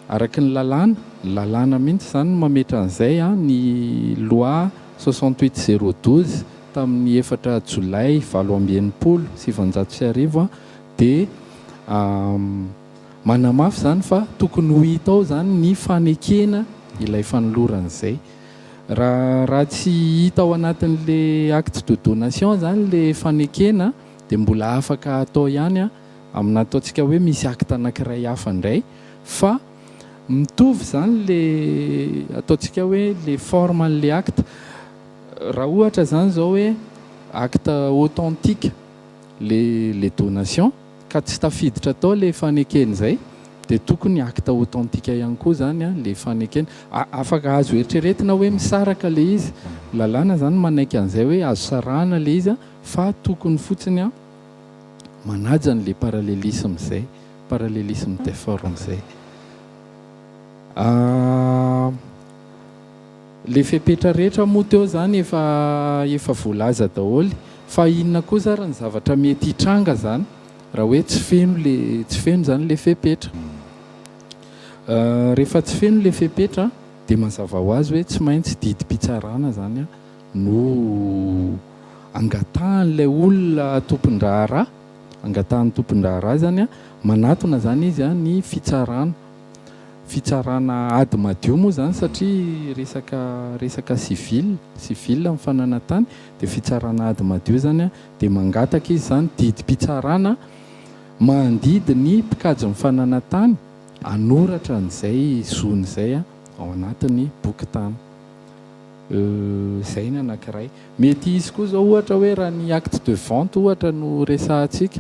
araka ny lalàna, ny lalàna mihitsy izany no mametra an'izay an, ny loi 68 012 tamin'ny efatra jolay 1968 an, dia Manamafy izany fa tokony ho hita ao izany ny fanekena ilay fanolorana izay. Raha raha tsy hita ao anatin'ilay acte de donation izany ilay fanekena dia mbola afaka atao ihany amina ataontsika hoe misy acte anankiray hafa indray fa mitovy izany ilay ataontsika hoe ilay forme an'ilay acte. Raha ohatra izany izao hoe acte authentique ilay ilay donation ka tsy tafiditra tao le fanekena izay dia tokony acte authentique ihany koa zany le fanekena. Afaka azo eritreretina hoe misaraka le izy, lalàna zany manaiky an'izay hoe azo sarahana le izy fa tokony fotsiny manaja an'le parallélisme izay, parallélisme des formes izay. Le fepetra rehetra moa teo zany efa efa voalaza daholo fa inona kosa ary ny zavatra mety hitranga zany raha hoe tsy feno le tsy feno zany le fepetra. Rehefa tsy feno le fepetra dia mazava ho azy hoe tsy maintsy didim-pitsarana zany no angatahan'ilay olona tompon-draharaha, angatahan'ny tompon-draharaha zany manatona zany izy ny fitsarana. Fitsarana ady madio moa izany satria resaka resaka civil, civil ny fananantany dia fitsarana ady madio izany dia mangataka izy izany didim-pitsarana mandidy ny mpikajy ny fananantany hanoratra an'izay zony izay ao anatin'ny bokin-tany. Izay ny anankiray. Mety hisy koa izao ohatra hoe raha ny acte de vente ohatra no resahantsika.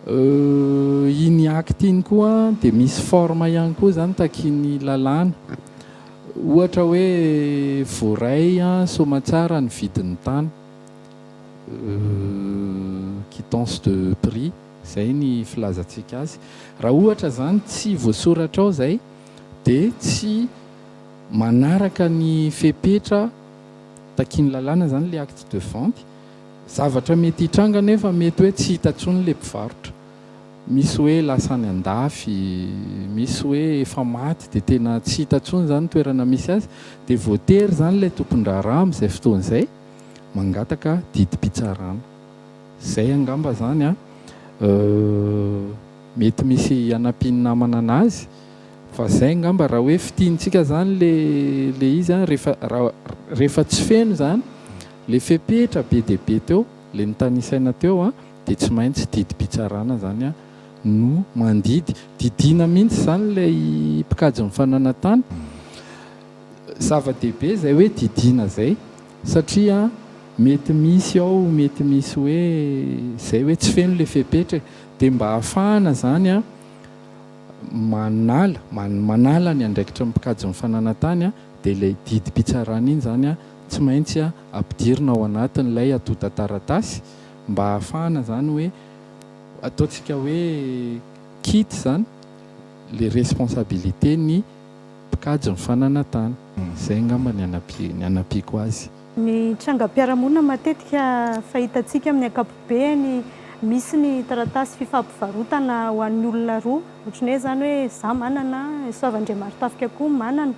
Iny acte iny koa dia misy forme ihany koa izany takian'ny lalàna. Ohatra hoe voaray soamatsara ny vidin'ny tany, quittance de prix, izay ny filazantsika azy. Raha ohatra izany tsy voasoratra ao izay dia tsy manaraka ny fepetra takian'ny lalàna izany ilay acte de vente. Zavatra mety hitranga anefa mety hoe tsy hita intsony ilay mpivarotra. Misy hoe lasa any andafy, misy hoe efa maty dia tena tsy hita intsony izany ny toerana misy azy. Dia voatery izany ilay tompon-draharaha amin'izay fotoana izay mangataka didim-pitsarana. Izay angamba izany an. Mety misy hanampian'ny namana an'azy fa izay angamba raha hoe fintinitsika izany ilay ilay izy an, rehefa raha rehefa tsy feno izany Le fepetra be dia be teo, le notanisaina teo an, dia tsy maintsy didim-pitsarana zany an no mandidy. Didiana mihitsy zany ilay mpikajy ny fananantany. Zava-dehibe izay hoe didiana izay. Satria mety misy ao, mety misy hoe izay hoe tsy feno ilay fepetra e. Dia mba hahafahana izany an, manala, manala ny andraikitry ny mpikajy ny fananan-tany dia ilay didim-pitsarana iny izany tsy maintsy ampidirina ao anatin'ilay antontan-taratasy mba hahafahana izany hoe ataontsika hoe quitte izany ilay responsabilité ny mpikajy ny fananan-tany. Izay angamba ny ny hanampiako azy. Ny trangam-piarahamonina matetika fahitantsika amin'ny ankapobeny, misy ny taratasy fifampivarotana ho an'ny olona roa, ohatran'ny hoe izany hoe izaho manana, Soava Andriamarotafika koa manana.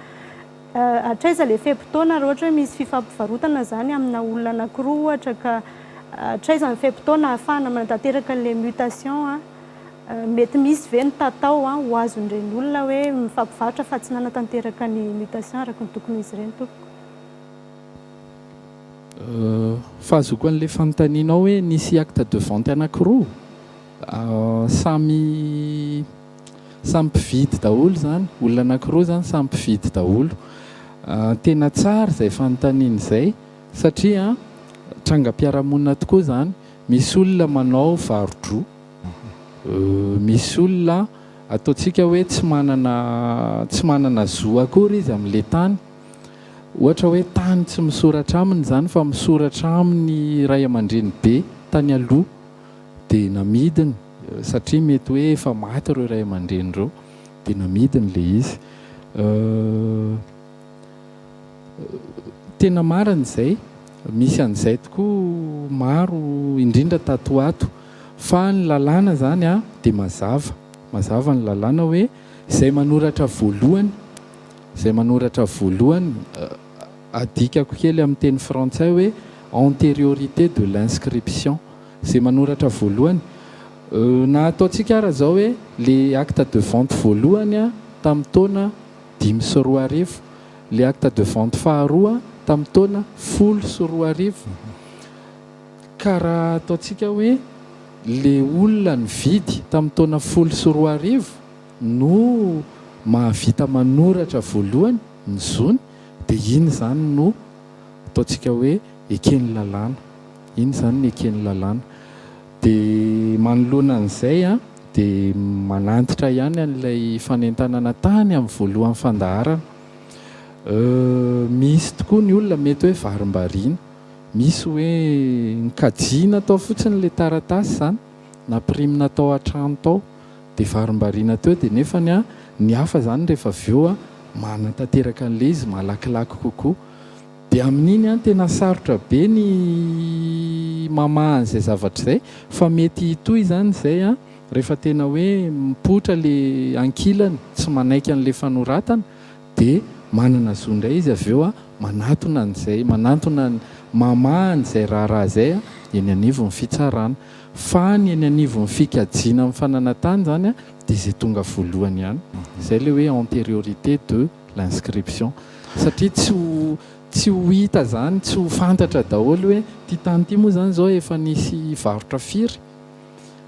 Hatraiza ilay fe-potoana raha ohatra hoe misy fifampivarotana izany amina olona anankiroa ohatra ka hatraiza ny fe-potoana ahafahana manatanteraka an'ilay mutation? Mety misy ve ny tatao ho azon'ireny olona hoe mifampivarotra fa tsy nanatanteraka ny mutation araka ny tokony ho izy ireny tompoko? Fahazoako an'ilay fanontanianao hoe nisy acte de vente anankiroa, samy samy mpividy daholo izany, olona anankiroa izany samy mpividy daholo. Tena tsara izay fanontaniana izay satria trangam-piarahamonina tokoa izany, misy olona manao varo-droa. Misy olona ataontsika hoe tsy manana tsy manana zo akory izy amin'ilay tany. Ohatra hoe tany tsy misoratra aminy izany fa misoratra amin'ny ray aman-dreny be tany aloha dia namidiny satria mety hoe efa maty ireo ray aman-dreny ireo dia namidiny ilay izy. Tena marina izay, misy an'izay tokoa maro indrindra tato ho ato. Fa ny lalàna izany dia mazava, mazava ny lalàna hoe izay manoratra voalohany, izay manoratra voalohany, adikako kely amin'ny teny frantsay hoe antériorité de l'inscription, izay manoratra voalohany, na ataontsika ara izao hoe le acte de vente voalohany tamin'ny taona 2005, le acte de vente faharoa tamin'ny taona 2010. Ka raha ataontsika hoe le olona nividy tamin'ny taona 2010 no mahavita manoratra voalohany ny zony dia iny izany no ataontsika hoe eken'ny lalàna. Iny izany no eken'ny lalàna. Dia manoloana an'izay dia manantitra ihany an'ilay fanentanana tany amin'ny voalohan'ny fandaharana. Misy tokoa ny olona mety hoe varimbariana. Misy hoe nokajiana tao fotsiny ilay taratasy izany, nampirimina tao an-trano tao, dia varimbariana teo dia nefany an, ny hafa izany rehefa avy eo an, manatanteraka an'ilay izy malakilaky kokoa. Dia amin'iny an, tena sarotra be ny mamaha an'izay zavatra izay, fa mety hitohy izany izay an, rehefa tena hoe mipoitra ilay ankilany, tsy manaiky an'ilay fanoratana, Dia manana zo indray izy avy eo manatona an'izay, manantona, mamaha an'izay raharaha izay eny anivon'ny fitsarana. Fa ny eny anivon'ny fikajiana amin'ny fananan-tany izany dia izay tonga voalohany ihany. Izay ilay hoe antériorité de l'inscription. Satria tsy ho, tsy ho hita izany, tsy ho fantatra daholo hoe ity tany ity moa izany izao efa nisy varotra firy,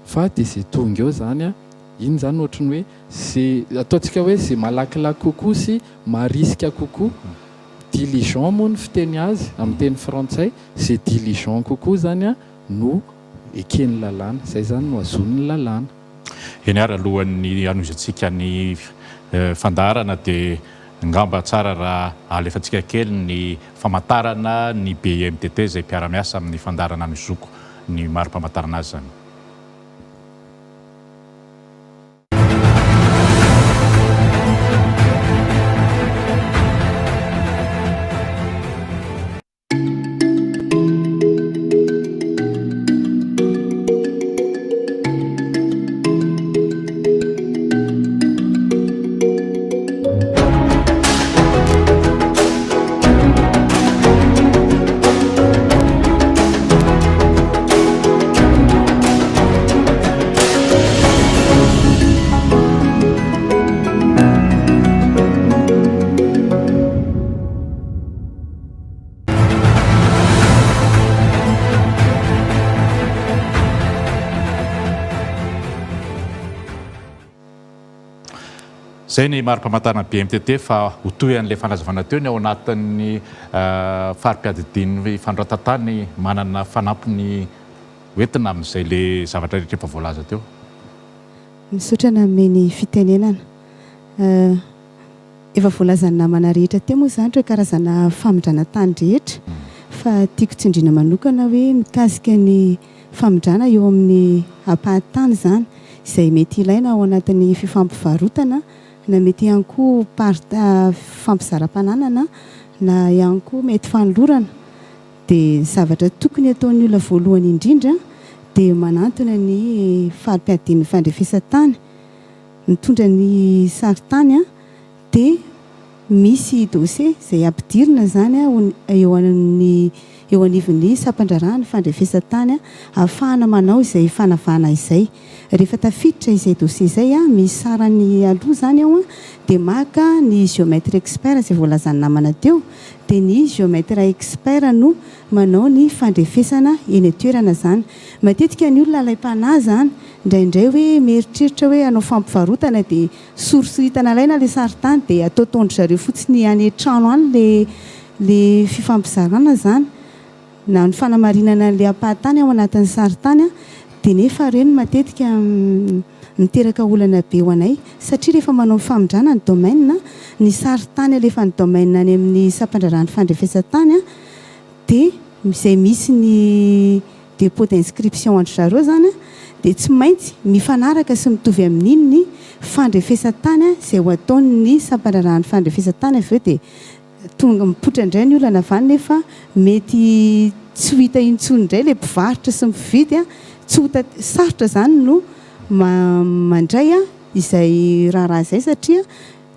fa dia izay tonga eo izany, iny izany ohatry ny hoe Ze ataontsika hoe ze malakilaky kokoa sy marisika kokoa, diligent moa ny fiteny azy amin'ny teny frantsay, ze diligent kokoa zany no eken'ny lalàna, zay zany no azonin'ny lalàna. Eny ary alohan'ny hanohizantsika ny fandaharana dia angamba tsara raha alefantsika kely ny famantarana ny BIMTT izay mpiara-miasa amin'ny fandaharana ny zoko ny mari-pamantarana azy izany. Izay ny mari-pamantarana BMTT fa ho toy an'ilay fanazavana teo ny ao anatin'ny fari-piadidian'ny fanoratantany manana fanampiny hoentina amin'izay le zavatra rehetra efa voalaza teo. Misaotra nanome ny fitenenana. Efa voalazan'ny namana rehetra teo moa izany ireo karazana famindrana tany rehetra fa tiako tsindriana manokana hoe mikasika ny famindrana eo amin'ny ampahan-tany izany izay mety ilaina ao anatin'ny fifampivarotana na mety ihany koa part fifampizaram-pananana na ihany koa mety fanolorana dia ny zavatra tokony ataon'ny olona voalohany indrindra dia manantona ny fari-piadian'ny fandrefesan-tany Mitondra ny sarintany dia misy dossier izay ampidirina izany eo amin'ny eo anivon'ny sampandraharahan'ny fandrefesan-tany ahafahana manao izay fanavahana izay. Rehefa tafiditra izay dossier izay, misy sarany aloa izany ao dia maka ny géomètre expert izay voalazan'ny namana teo dia ny géomètre expert no manao ny fandrefesana eny an-toerana izany. Matetika ny olona alaim-panahy izany Indraindray hoe mieritreritra hoe hanao fampivarotana dia sorisoritana alaina ilay sarintany dia ataotaon-dry zareo fotsiny any an-trano any ilay ilay fifampizarana izany na ny fanamarinana an'ilay ampahan-tany ao anatin'ny sarintany dia nefa ireny matetika miteraka olana be ho anay satria rehefa manao famindrana ny domaine ny sarintany alefan'ny domaine any amin'ny sampandraharahan'ny fandrefesan-tany dia izay misy ny dépôt d'inscription an-dry zareo izany dia tsy maintsy mifanaraka sy mitovy amin'iny ny fandrefesan-tany izay ho ataon'ny sampandraharahan'ny fandrefesan-tany avy eo dia tonga mipoitra indray ny olana avy any nefa mety tsy ho hita intsony indray ilay mpivarotra sy ny mpividy tsy ho sarotra izany no mandray izay raharaha izay satria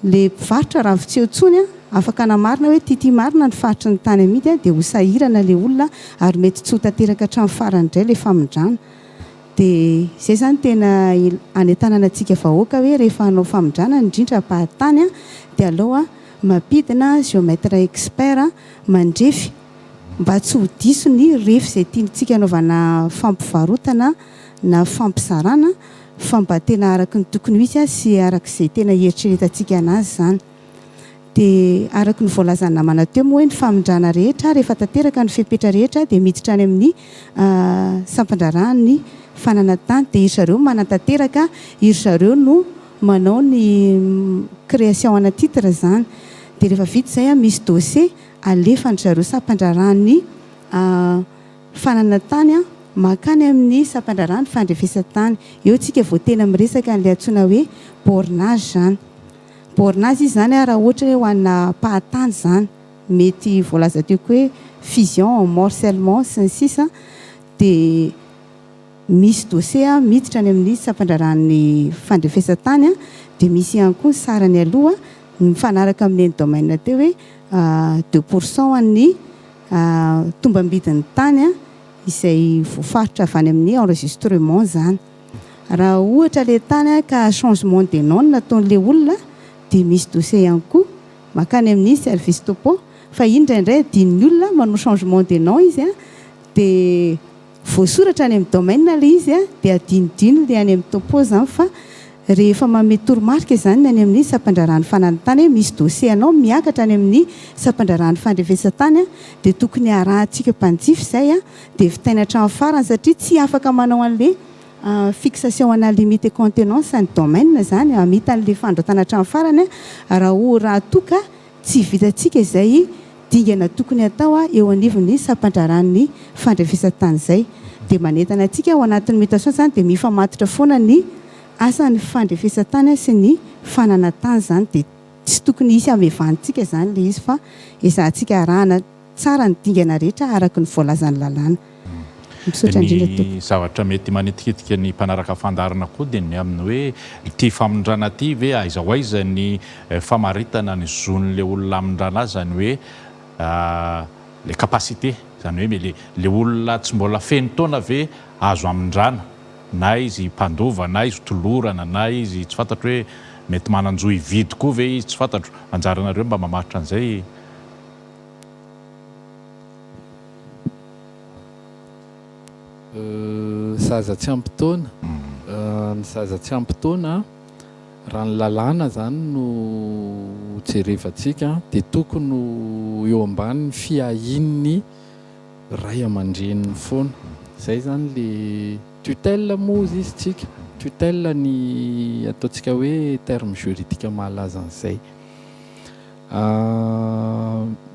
Le mpivarotra raha vao tsy eo intsony an, afaka hanamarina hoe ty ty marina ny faritry ny tany amidy an, dia ho sahirana le olona ary mety tsy ho tanteraka hatramin'ny farany indray le famindrana. Dia izay izany tena anentanana antsika vahoaka hoe rehefa hanao famindrana indrindra ampahatany an, dia aleo an mampidina géomètre expert mandrefy mba tsy ho diso ny refy izay tiantsika hanaovana fampivarotana na fampizarana fa mba tena araka ny tokony ho izy sy araka izay tena hieritreretantsika anazy izany. Dia araka ny voalazan'ny namana teo moa hoe ny famindrana rehetra rehefa tanteraka ny fepetra rehetra dia miditra any amin'ny sampandraharahan'ny fananan-tany dia iry zareo manatanteraka, iry zareo no manao ny création ana titre izany. Dia rehefa vita izay misy dossier alefan-dry zareo sampandraharahan'ny Fananan-tany mankany amin'ny sampandraharaha ny fandrefesan-tany. Eo tsika vao tena miresaka an'ilay antsoina hoe bornage izany. Bornage izy izany raha ohatra hoe ho anà mpahatany izany. Mety voalaza teo koa hoe fusion, morcellement sy ny sisa dia misy dossier miditra any amin'ny sampandraharahan'ny fandrefesan-tany dia misy ihany koa ny sarany aloha mifanaraka amin'iny domaine teo hoe 2% an'ny Tombambidin'ny tany izay voafaritra avy any amin'ny enregistrement izany. Raha ohatra ilay tany ka changement de nom no nataon'ilay olona dia misy dossier ihany koa mankany amin'ny service topo fa iny indraindray adinon'ny olona manao changement de nom izy dia Voasoratra any amin'ny domaine ilay izy dia adinodino ilay any amin'ny topo izany fa rehefa manome toromarika izany ny any amin'ny sampandraharahan'ny fananantany hoe misy dossier anao miakatra any amin'ny sampandraharahan'ny fandrefesan-tany dia tokony harahantsika mpanjifa izay dia vitaina hatramin'ny farany satria tsy afaka manao an'ilay fixation ana limite et contenance ny domaine izany hamita an'ilay fanoratana hatramin'ny farany raha raha toa ka Tsy vitantsika izay dingana tokony hatao eo anivon'ny sampandraharahan'ny fandrefesan-tany izay. Dia manentana antsika ao anatin'ny mutation izany dia mifamatotra foana ny asan'ny fandrefesan-tany sy ny fananan-tany izany dia tsy tokony hisy hamevantsika izany ilay izy fa ezahantsika arahana tsara ny dingana rehetra araka ny voalazan'ny lalàna. Misaotra indrindra Ny tompoko. zavatra mety manitikitika ny mpanaraka fandaharana koa dia ny amin'ny hoe ity famindrana ity ve aiza ho aiza ny famaritana ny zon'ilay olona hamindrana azy izany hoe ilay capacité izany hoe ilay ilay olona tsy mbola feno taona ve azo hamindrana na izy mpandova na izy tolorana na izy tsy fantatro hoe mety manan-jo hividy koa ve izy tsy fantatro anjaranareo mba mamaritra an'izay. Zaza tsy ampy taona, ny zaza tsy ampy taona. Raha ny lalàna izany no jerevantsika dia tokony ho eo ambanin'ny fiahian'ny ray aman-dreniny foana. Izay izany le tutelle moa hozy izy tsika, tutelle ny ataontsika hoe terme juridique mahalaza an'izay.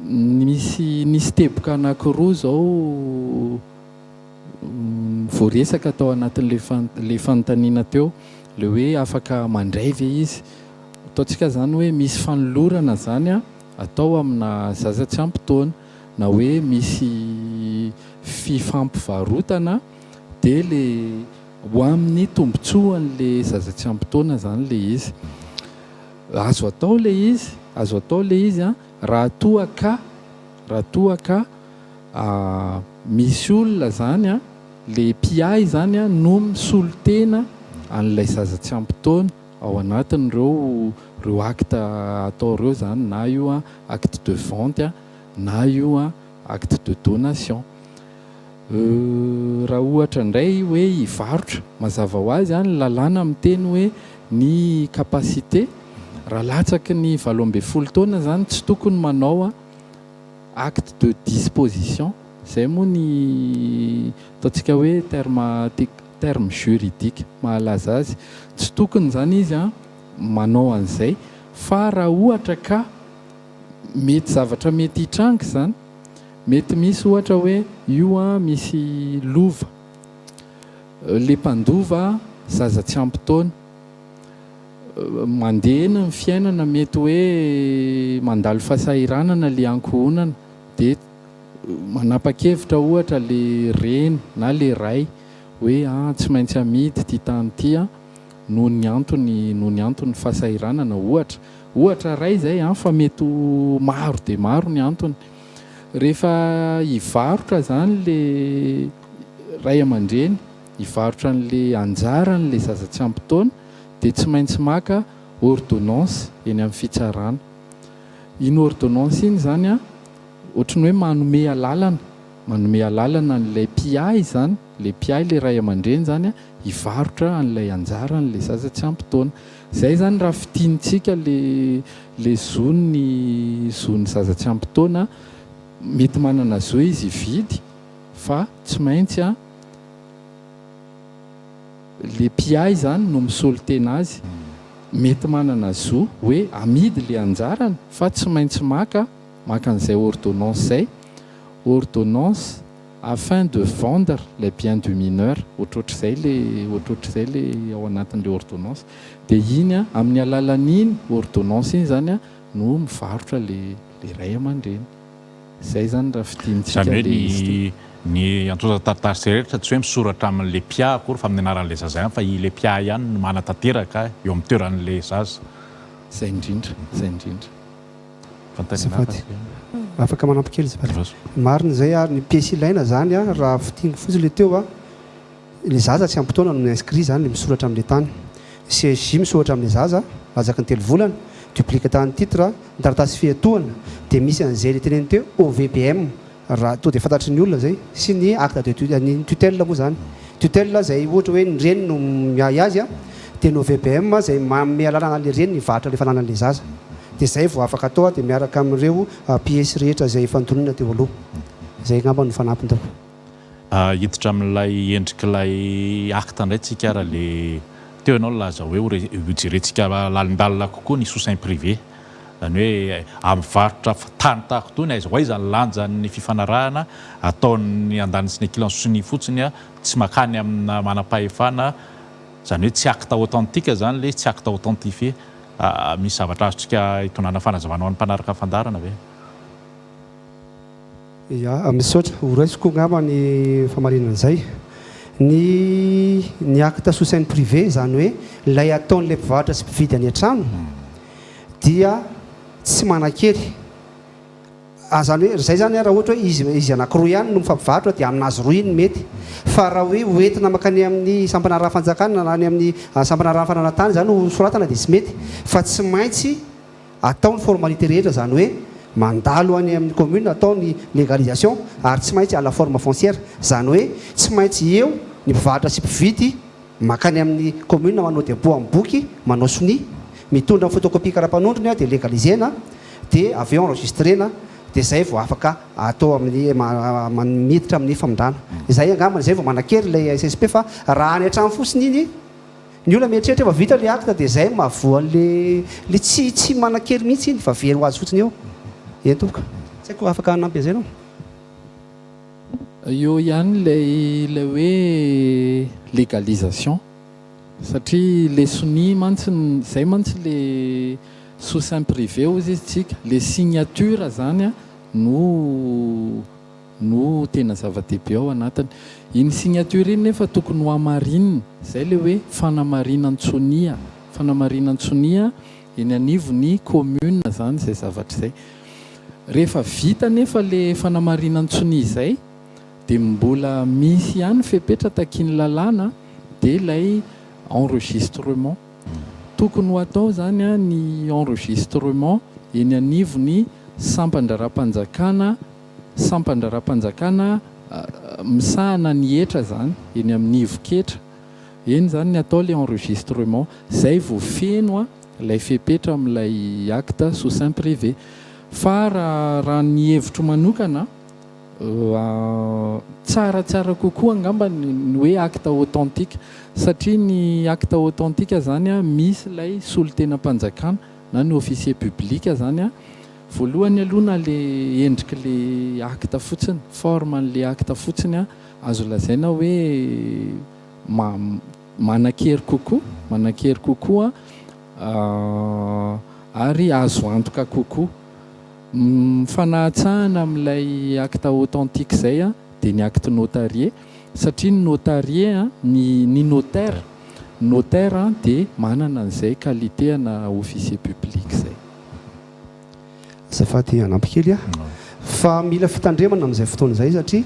Nisy nisy teboka anankiroa izao voaresaka tao anatin'ilay ilay fanontaniana teo, ilay hoe afaka mandray ve izy? Ataontsika izany hoe misy fanolorana izany atao amina zaza tsy ampy taona, na hoe misy fifampivarotana dia ilay ho amin'ny tombontsoan'ilay zaza tsy ampy taona izany ilay izy. Azo atao ilay izy, azo atao ilay izy raha toa ka, raha toa ka Misy olona zany an, le mpiahy zany an no misolo tena an'ilay zaza tsy ampy taona ao anatin'ireo ireo acte atao ireo zany na io an acte de vente an na io an acte de donation. Raha ohatra indray hoe hivarotra, mazava ho azy an ny lalàna miteny hoe ny capacité raha latsaky ny 18 taona zany tsy tokony manao an Acte de disposition, izay moa ny ataontsika hoe terme terme juridique mahalaza azy. Tsy tokony izany izy manao an'izay fa raha ohatra ka mety zavatra mety hitranga izany, mety misy ohatra hoe io misy lova, le mpandova zaza tsy ampy taona, Mandeha eny ny fiainana mety hoe mandalo fahasahiranana le ankohonana de manapa-kevitra ohatra le reny na le ray hoe ah tsy maintsy amidy ity tany ity an noho ny antony noho ny antony fahasahiranana ohatra ohatra ray izay an fa mety ho maro dia maro ny antony rehefa hivarotra zany le ray aman-dreny hivarotra an'le anjaran'le zaza tsy ampy taona dia tsy maintsy maka ordonnance eny amin'ny fitsarana. Iny ordonnance iny izany an, ohatry ny hoe manome alalana, manome alalana an'ilay mpiahy izany, ilay mpiahy ilay ray aman-dreny izany an, hivarotra an'ilay anjaran'ilay zaza tsy ampy taona. Izay izany raha fintinintsika ilay ilay zon'ny zon'ny zaza tsy ampy taona, mety manana zo izy hividy fa tsy maintsy an, Le mpiahy zany no misolo tena azy, mety manana zo hoe amidy le anjarany fa tsy maintsy maka maka an'izay ordonnance zay, ordonnance afin de vendre les biens du mineur, ohatrohatr'izay le ohatrohatr'izay le ao anatin'le ordonnance, de iny an amin'ny alalan'iny ordonnance iny zany an no mivarotra le le ray aman-dreny. Zay zany raha fidintsika Izany hoe le izy ny ty. ny antontan-taratasy rehetra tsy hoe misoratra amin'ilay mpiahy akory fa amin'ny anaran'ilay zaza ihany fa ilay mpiahy ihany no manatanteraka eo amin'ny toeran'ilay zaza. Zay indrindra, zay indrindra. Fanontaniana hafa Azafady. ve? Afaka manampy kely azafady. Azafady. Marina izay ary ny pièce ilaina izany raha fintiniko fotsiny ilay teo Ilay zaza tsy ampy taona no mi-inscrit izany le misoratra amin'ilay tany. CSJ misoratra amin'ilay zaza latsaky ny telo volana, duplicata ny titre, ny taratasy fiatohana, dia misy an'izay le teneniny teo OVBM raha tonga dia fantatry ny olona izay, sy ny acte de ny tutelle moa izany. Tutelle izay ohatra hoe ny reny no miahy azy dia ny OVBM izay manome alalana an'ilay reny hivarotra ilay fananan'ilay zaza. Dia izay vao afaka atao dia miaraka amin'ireo pièces rehetra izay efa notononina teo aloha. Izay angamba no fanampiny tompoko. Hiditra amin'ilay endrik'ilay acte indray tsika ary le teo ianao nilaza hoe hojerentsika lalindalina kokoa ny sous seing privé. Izany hoe amin'ny varotra tany tahaka itony aiza ho aiza ny lanjan'ny fifanarahana ataon'ny andaniny sy ny ankilany sonia fotsiny tsy makany amina manam-pahefana izany hoe tsy acte authentique izany ilay izy, tsy acte authentifié. Misy zavatra azontsika hitondrana fanazavana ho an'ny mpanaraka ny fandaharana ve? Ya, misaotra. Ho raisiko angamba ny famarinana izay. Ny ny acte sous seing privé, izany hoe ilay ataon'ilay mpivarotra sy mpividy any an-trano dia tsy manan-kery. Ah, izany hoe izay izany raha ohatra hoe izy izy anankiroa ihany no mifampivarotra dia aminazy roa iny mety. Fa raha hoe hoentina mankany amin'ny sampana raha-fanjakana na any amin'ny sampana raha-fananantany izany ho soratana dia tsy mety fa tsy maintsy Atao ny formalité rehetra izany hoe mandalo any amin'ny commune atao ny légalisation ary tsy maintsy à la forme foncière izany hoe tsy maintsy eo ny mpivarotra sy mpividy makany amin'ny commune manao dépôt amin'ny boky manao sonia. Mitondra ny photocopie karapanondrony dia legaliser-na dia avy eo enregistrena dia zay vao afaka atao amin'ny miditra amin'ny famindrana. Izay angambany izay vao manan-kery ilay SSP fa raha any an-trano fotsiny iny, ny olona mieritreritra efa vita ilay acte dia zay no mahavoa an'le le tsy tsy manan-kery mihitsy iny fa very ho azy fotsiny eo. Eny tompoko. Tsy haiko afaka hanampy an'izay ianao? Eo ihany ilay ilay hoe légalisation satria le sonia mantsy zay mantsy le sous seing privé hozy izy tsika, le signature zany no no tena zava-dehibe ao anatiny. Iny signature iny nefa tokony ho hamarinina, zay le hoe fanamarinan-tsonia, fanamarinan-tsonia eny anivon'ny commune zany izay zavatra izay. Rehefa vita anefa le fanamarinan-tsonia izay dia mbola misy ihany fepetra takian'ny lalàna dia ilay enregistrement. Tokony ho atao izany ny enregistrement eny anivon'ny sampan-draharaham-panjakana sampan-draharaham-panjakana misahana ny hetra izany, eny amin'ny ivon-ketra. Eny izany ny atao ilay enregistrement. Izay vao feno ilay fepetra amin'ilay acte sous seing privé. Fa raha raha ny hevitro manokana, Tsaratsara kokoa angamba ny hoe acte authentique satria ny acte authentique zany misy ilay solontenam-panjakana na ny officier public zany voalohany aloha na le endrik'le acte fotsiny, forme an'le acte fotsiny azo lazaina hoe manan-kery kokoa, manan-kery kokoa ary azo antoka kokoa. Mifanahatsahana amin'ilay acte authentique izay dia ny acte notarié satria ny notarié ny ny notaire notaire dia manana an'izay qualité ana officier public izay. Azafady hanampy kely aho fa mila fitandremana amin'izay fotoana izay satria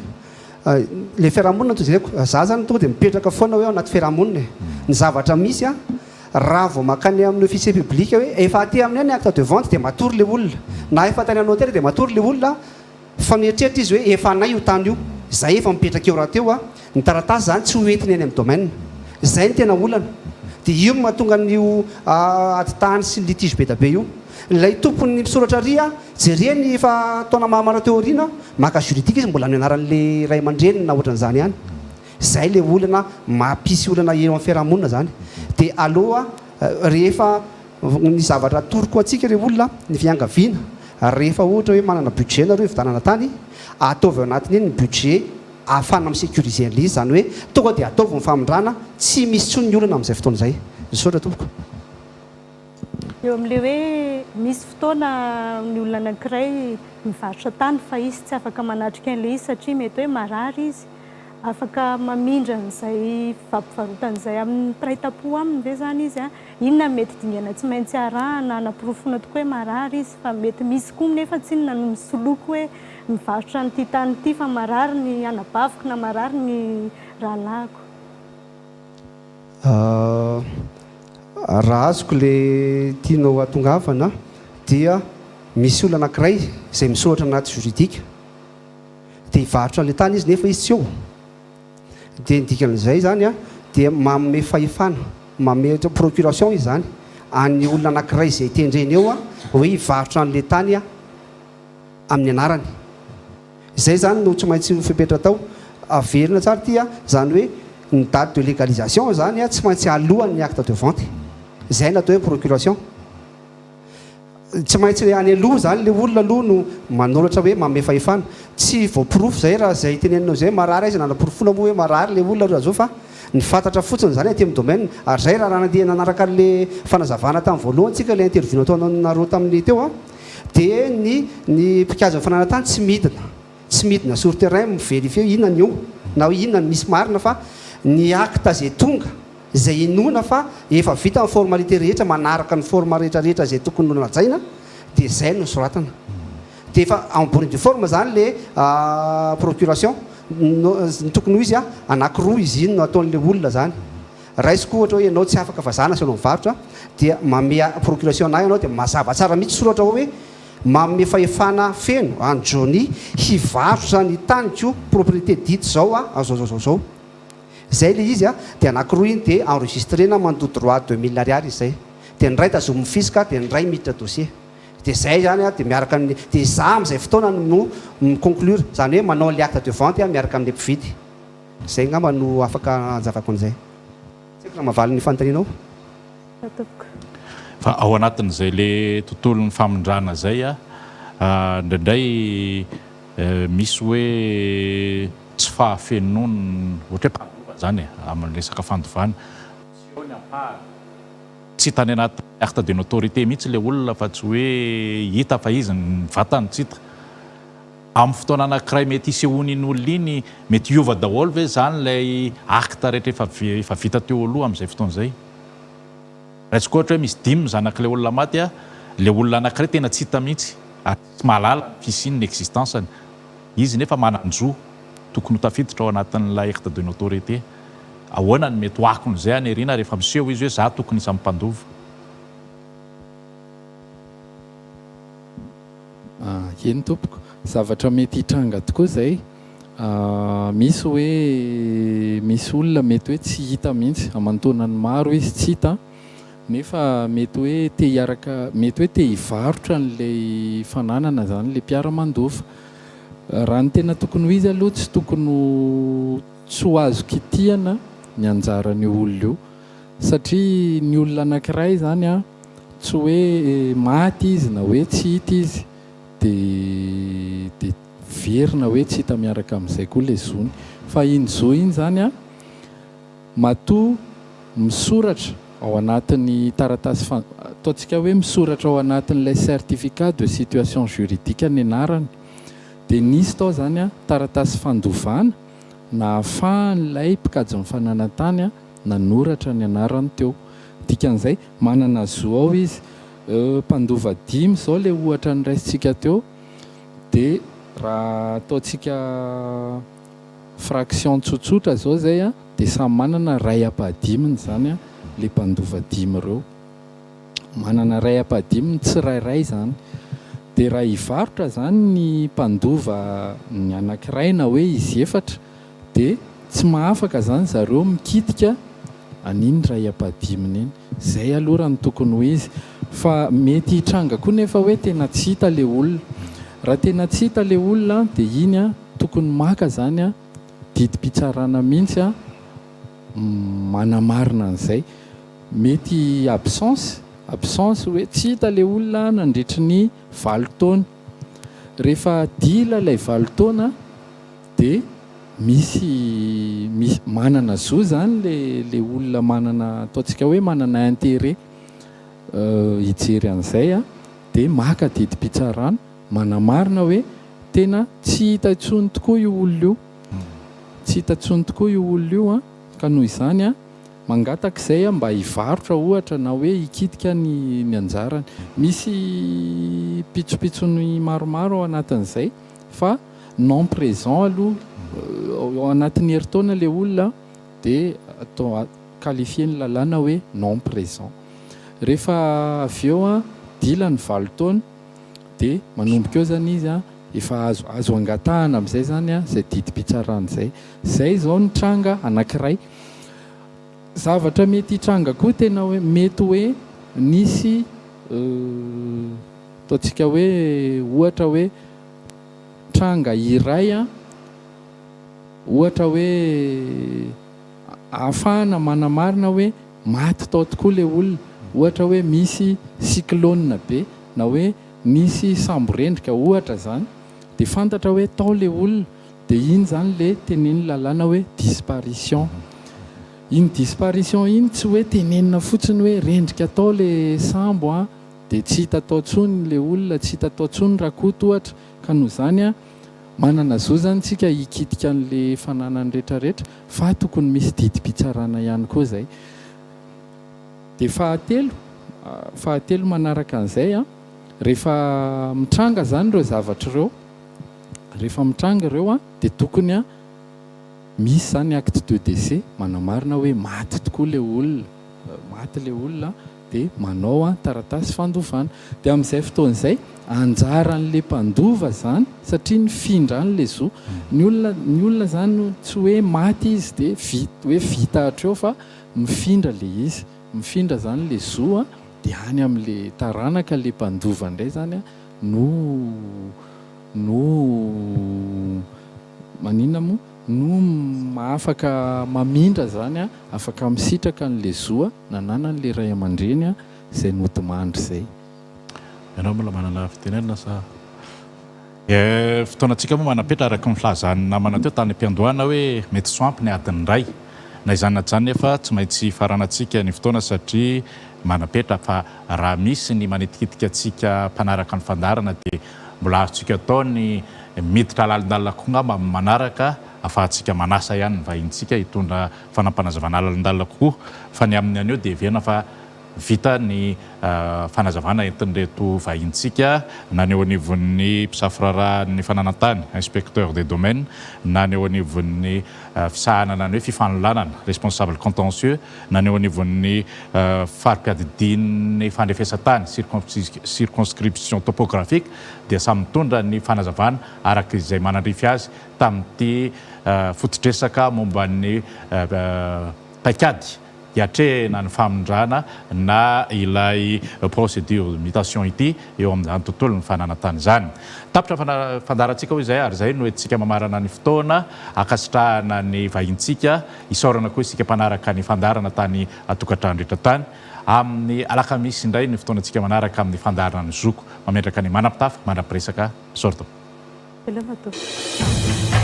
ilay fiarahamonina no jereko, za zany tonga dia mipetraka foana hoe ao anaty fiarahamonina e, ny zavatra misy an, Raha vao mankany amin'ny officier public hoe efa aty aminay ny acte de vente dia matory ilay olona, na efa tany amin'ny notaire dia matory ilay olona fa mieritreritra izy hoe efa anay io tany io, izay efa mipetraka eo rahateo an, ny taratasy izany tsy ho entiny any amin'ny domaine. Izay no tena olana. Dia io no mahatonga an'io ady tany sy ny litige be dia be io. Ilay tompon'ny misoratra ary an, jereny efa taona maromaro teo aoriana, maka juridique izy mbola amin'ny anaran'ilay ray aman-dreniny na ohatran'izany ihany. Zay le olana mampisy olana eo am fiarahamonina zany de aloha rehefa ny zavatra atoroko antsika re olona ny fiangaviana rehefa ohatra hoe manana budget nareo hividanana tany ataovy ao anatiny iny ny budget ahafahana mi sécuriser an'le izy zany hoe tonga de ataovy ny famindrana tsy misy tsony ny olana amzay fotoana zay. Misaotra tompoko. Eo amin'ilay hoe misy fotoana ny olona anankiray mivarotra tany fa izy tsy afaka manatrika an'ilay izy satria mety hoe marary izy. Afaka mamindra an'izay fampivarotana izay amin'ny mpiray tampo aminy ve izany izy? Inona no mety dingana tsy maintsy arahana hanaporofoana tokoa hoe marary izy? Fa mety misy koa nefa tsinona no misoloky hoe mivarotra an'ity tany ity fa marary ny anabaviko na marary ny rahalahiko. Raha azoko le tianao hatongavana dia misy olona anakiray izay misoratra anaty juridique dia hivarotra an'le tany izy nefa izy tsy eo dia ny dikan'izay zany a dia manome fahefana manome procuration izy zany an'ny olona anakiray izay tendreny eo a hoe hivarotra an'le tany a amin'ny anarany. Izay izany no tsy maintsy ho fepetra atao. Averina tsara ity a, izany hoe ny date de légalisation izany tsy maintsy alohan'ny acte de vente. Izay no atao hoe procuration. Tsy maintsy any aloha izany ilay olona aloha no manoratra hoe manome fahefana. Tsy voaporofo izay raha izay teneninao izay, marary aiza nanaporofoana moa hoe marary ilay olona ry zao fa ny fantatra fotsiny izany aty amin'ny domaine. Ary izay raha nandeha nanaraka an'ilay fanazavana tamin'ny voalohany tsika ilay interview nataonareo tamin'ny teo a, Dia ny ny mpikajy ny fananan-tany tsy midina, tsy midina sur terrain mi-verifier hoe inona ny eo na hoe inona ny misy marina fa ny acte izay tonga, izay inoana fa efa vita ny formalité rehetra manaraka ny forme rehetra rehetra izay tokony ho najaina dia izay no soratana. Dia efa en bonne et due forme izany le procuration, ny tokony ho izy anakiroa izy iny no ataon'ilay olona izany. Raisiko ohatra hoe ianao tsy afaka fa za nasionao mivarotra dia manome procuration anahy ianao dia mazava tsara mihitsy soratra ao hoe manome fahefana feno an'i Johnny hivarotra ny taniko propriété dite zao a zao zao zao zao zay le izy a dia anakiroa iny dia enregistrena mandoa droit 2000 ariary izy zay. Dia ny iray tazomin'ny fisc dia ny iray miditra dossier. Dia izay izany dia miaraka amin'ny, dia izaho amin'izay fotoana no mi-conclure, izany hoe manao an'ilay acte de vente aho miaraka amin'ilay mpividy. Izay angamba no afaka hanazavako an'izay. Tsy haiko raha mahavaly ny fanontanianao. Tompoko. Fa ao anatin'izay le tontolon'ny famindrana izay indraindray misy hoe tsy fahafenoana, ohatra hoe mpandova izany e, amin'ny resaka fandovana, tsy eo ny ampahany, tsy hita any anaty acte de notoriété mihitsy ilay olona fa tsy hoe hita fa izy ny vatany tsy hita. Amin'ny fotoana anankiray mety hisehoan'iny olona iny, mety hiova daholo ve izany ilay acte rehetra efa efa vita teo aloha amin'izay fotoana izay? Raisiko ohatra hoe misy dimy ny zanak'ilay olona maty, ilay olona anankiray tena tsy hita mihitsy ary tsy mahalala ny fisiany, ny existence-ny. Izy nefa manan-jo tokony ho tafiditra ao anatin'ilay acte de notoriété. Ahoana no mety ho akon'izay any aoriana rehefa miseho izy hoe za tokony isan'ny mpandova? Eny tompoko, zavatra mety hitranga tokoa izay. Misy hoe misy olona mety hoe tsy hita mihitsy, aman-taonany maro izy tsy hita, nefa mety hoe te hiaraka, mety hoe te hivarotra an'ilay fananana izany ilay mpiara-mandova. Raha ny tena tokony ho izy aloha tsy tokony ho tsy ho azo kitihana ny anjaran'io olona io satria ny olona anankiray izany an, Tsy hoe maty izy na hoe tsy hita izy dia dia very na hoe tsy hita miaraka amin'izay koa ilay zony. Fa iny zo iny izany an, matoa misoratra ao anatin'ny taratasy fan-, ataontsika hoe misoratra ao anatin'ilay certificat de situation juridique ny anarany, dia nisy tao izany an, taratasy fandovana nahafahan'ilay mpikajy ny fananan-tany an, nanoratra ny anarany teo. Dikan'izay, manana zo ao izy. Mpandova dimy izao ilay ohatra noraisintsika teo, dia raha ataontsika fraction tsotsotra izao izay dia samy manana iray ampahadiminy izany ilay mpandova dimy ireo. Manana iray ampahadiminy tsirairay izany. Dia raha hivarotra izany ny mpandova ny anankiray na hoe izy efatra Dia tsy mahafaka izany zareo mikitika an'iny ray ampahadiminy iny. Izay aloha raha ny tokony ho izy. Fa mety hitranga koa nefa hoe tena tsy hita ilay olona. Raha tena tsy hita ilay olona dia iny tokony maka izany didim-pitsarana mihitsy manamarina an'izay. Mety absence, absence hoe tsy hita ilay olona nandritry ny valo taona. Rehefa dila ilay valo taona Dia misy misy manana zo izany le le olona manana ataontsika hoe manana intérêt hijery an'izay an, dia maka didim-pitsarana manamarina hoe tena tsy hita intsony tokoa io olona io, tsy hita intsony tokoa io olona io an, ka noho izany an, mangataka izay an mba hivarotra ohatra na hoe hikitika ny ny anjarany. Misy pitsopitsony maromaro ao anatin'izay fa Non présent aloha ao anatin'ny herintaona ilay olona dia atao qualifier ny lalàna hoe non présent. Rehefa avy eo dila ny valo taona dia manomboka eo izany izy efa azo azo angatahana amin'izay izany izay didim-pitsarana izay. Izay izao ny tranga anankiray. Zavatra mety hitranga koa tena hoe mety hoe nisy ataontsika hoe ohatra hoe Tranga iray an, ohatra hoe ahafahana manamarina hoe maty tao tokoa ilay olona, ohatra hoe misy cyclone be na hoe nisy sambo rendrika ohatra izany, dia fantatra hoe tao ilay olona, dia iny izany ilay tenenin'ny lalàna hoe disparition. Iny disparition iny tsy hoe tenenina fotsiny hoe rendrika tao ilay sambo an, Dia tsy hita tao intsony ilay olona, tsy hita tao intsony Rakoto ohatra, ka noho izany manana zo izany tsika hikitika an'ilay fananany rehetra rehetra fa tokony misy didim-pitsarana ihany koa izay. Dia fahatelo, fahatelo manaraka an'izay an, rehefa mitranga izany ireo zavatra ireo, rehefa mitranga ireo an, dia tokony an, misy izany acte de décès manamarina hoe maty tokoa ilay olona, maty ilay olona, dia manao taratasy fandovana. Dia amin'izay fotoana izay, anjaran'ilay mpandova izany, satria nifindra any ilay zo. Ny olona, ny olona izany tsy hoe maty izy dia vita, hoe vita hatreo fa mifindra ilay izy. Mifindra izany ilay zo. Dia any amin'ilay taranaka ilay mpandova indray izany no no maninona moa? No mahafaka mamindra izany, afaka misitraka an'ilay zo nananan'ilay ray aman-dreny izay nodimandry izay. Ianao mbola manana fitenenana sa? Fotoanantsika moa manam-petra araka ny filazan'ny namana teo tany am-piandohana hoe mety tsy ho ampy ny adiny iray. Na izany na tsy izany nefa tsy maintsy faranantsika ny fotoana satria manam-petra fa raha misy ny manitikitika antsika mpanaraka ny fandaharana dia mbola azontsika atao ny miditra lalindalina kokoa angamba amin'ny manaraka afahantsika manasa ihany ny vahintsika hitondra fanampanazavana lalindalina kokoa fa ny amin'ny anio dia heverina fa Vita ny fanazavana entin'ireto vahintsika na ny eo anivon'ny mpisafirarahan'ny fananan-tany, inspecteur des domaines, na ny eo anivon'ny fisahanana ny hoe fifanolanana, responsable contentieux, na ny eo anivon'ny fari-piadidian'ny fandrefesan-tany, circonscription topographique, dia samy mitondra ny fanazavana araka izay manandrify azy tamin'ity foto-dresaka momba ny paikady hiatrehina ny famindrana na ilay procédure de mutation ity eo amin'izany tontolon'ny fananan-tany izany. Tapitra ny fandaharantsika hoy izay ary izay no entintsika mamarana ny fotoana, ankasitrahana ny vahintsika, isaorana koa isika mpanaraka ny fandaharana tany an-tokantrano rehetra tany. Amin'ny alakamisy indray ny fotoanantsika manaraka amin'ny fandaharana ny zoko. Mametraka ny manam-pitafa, mandra-piresaka. Misaotra tompoko. Veloma tompoko.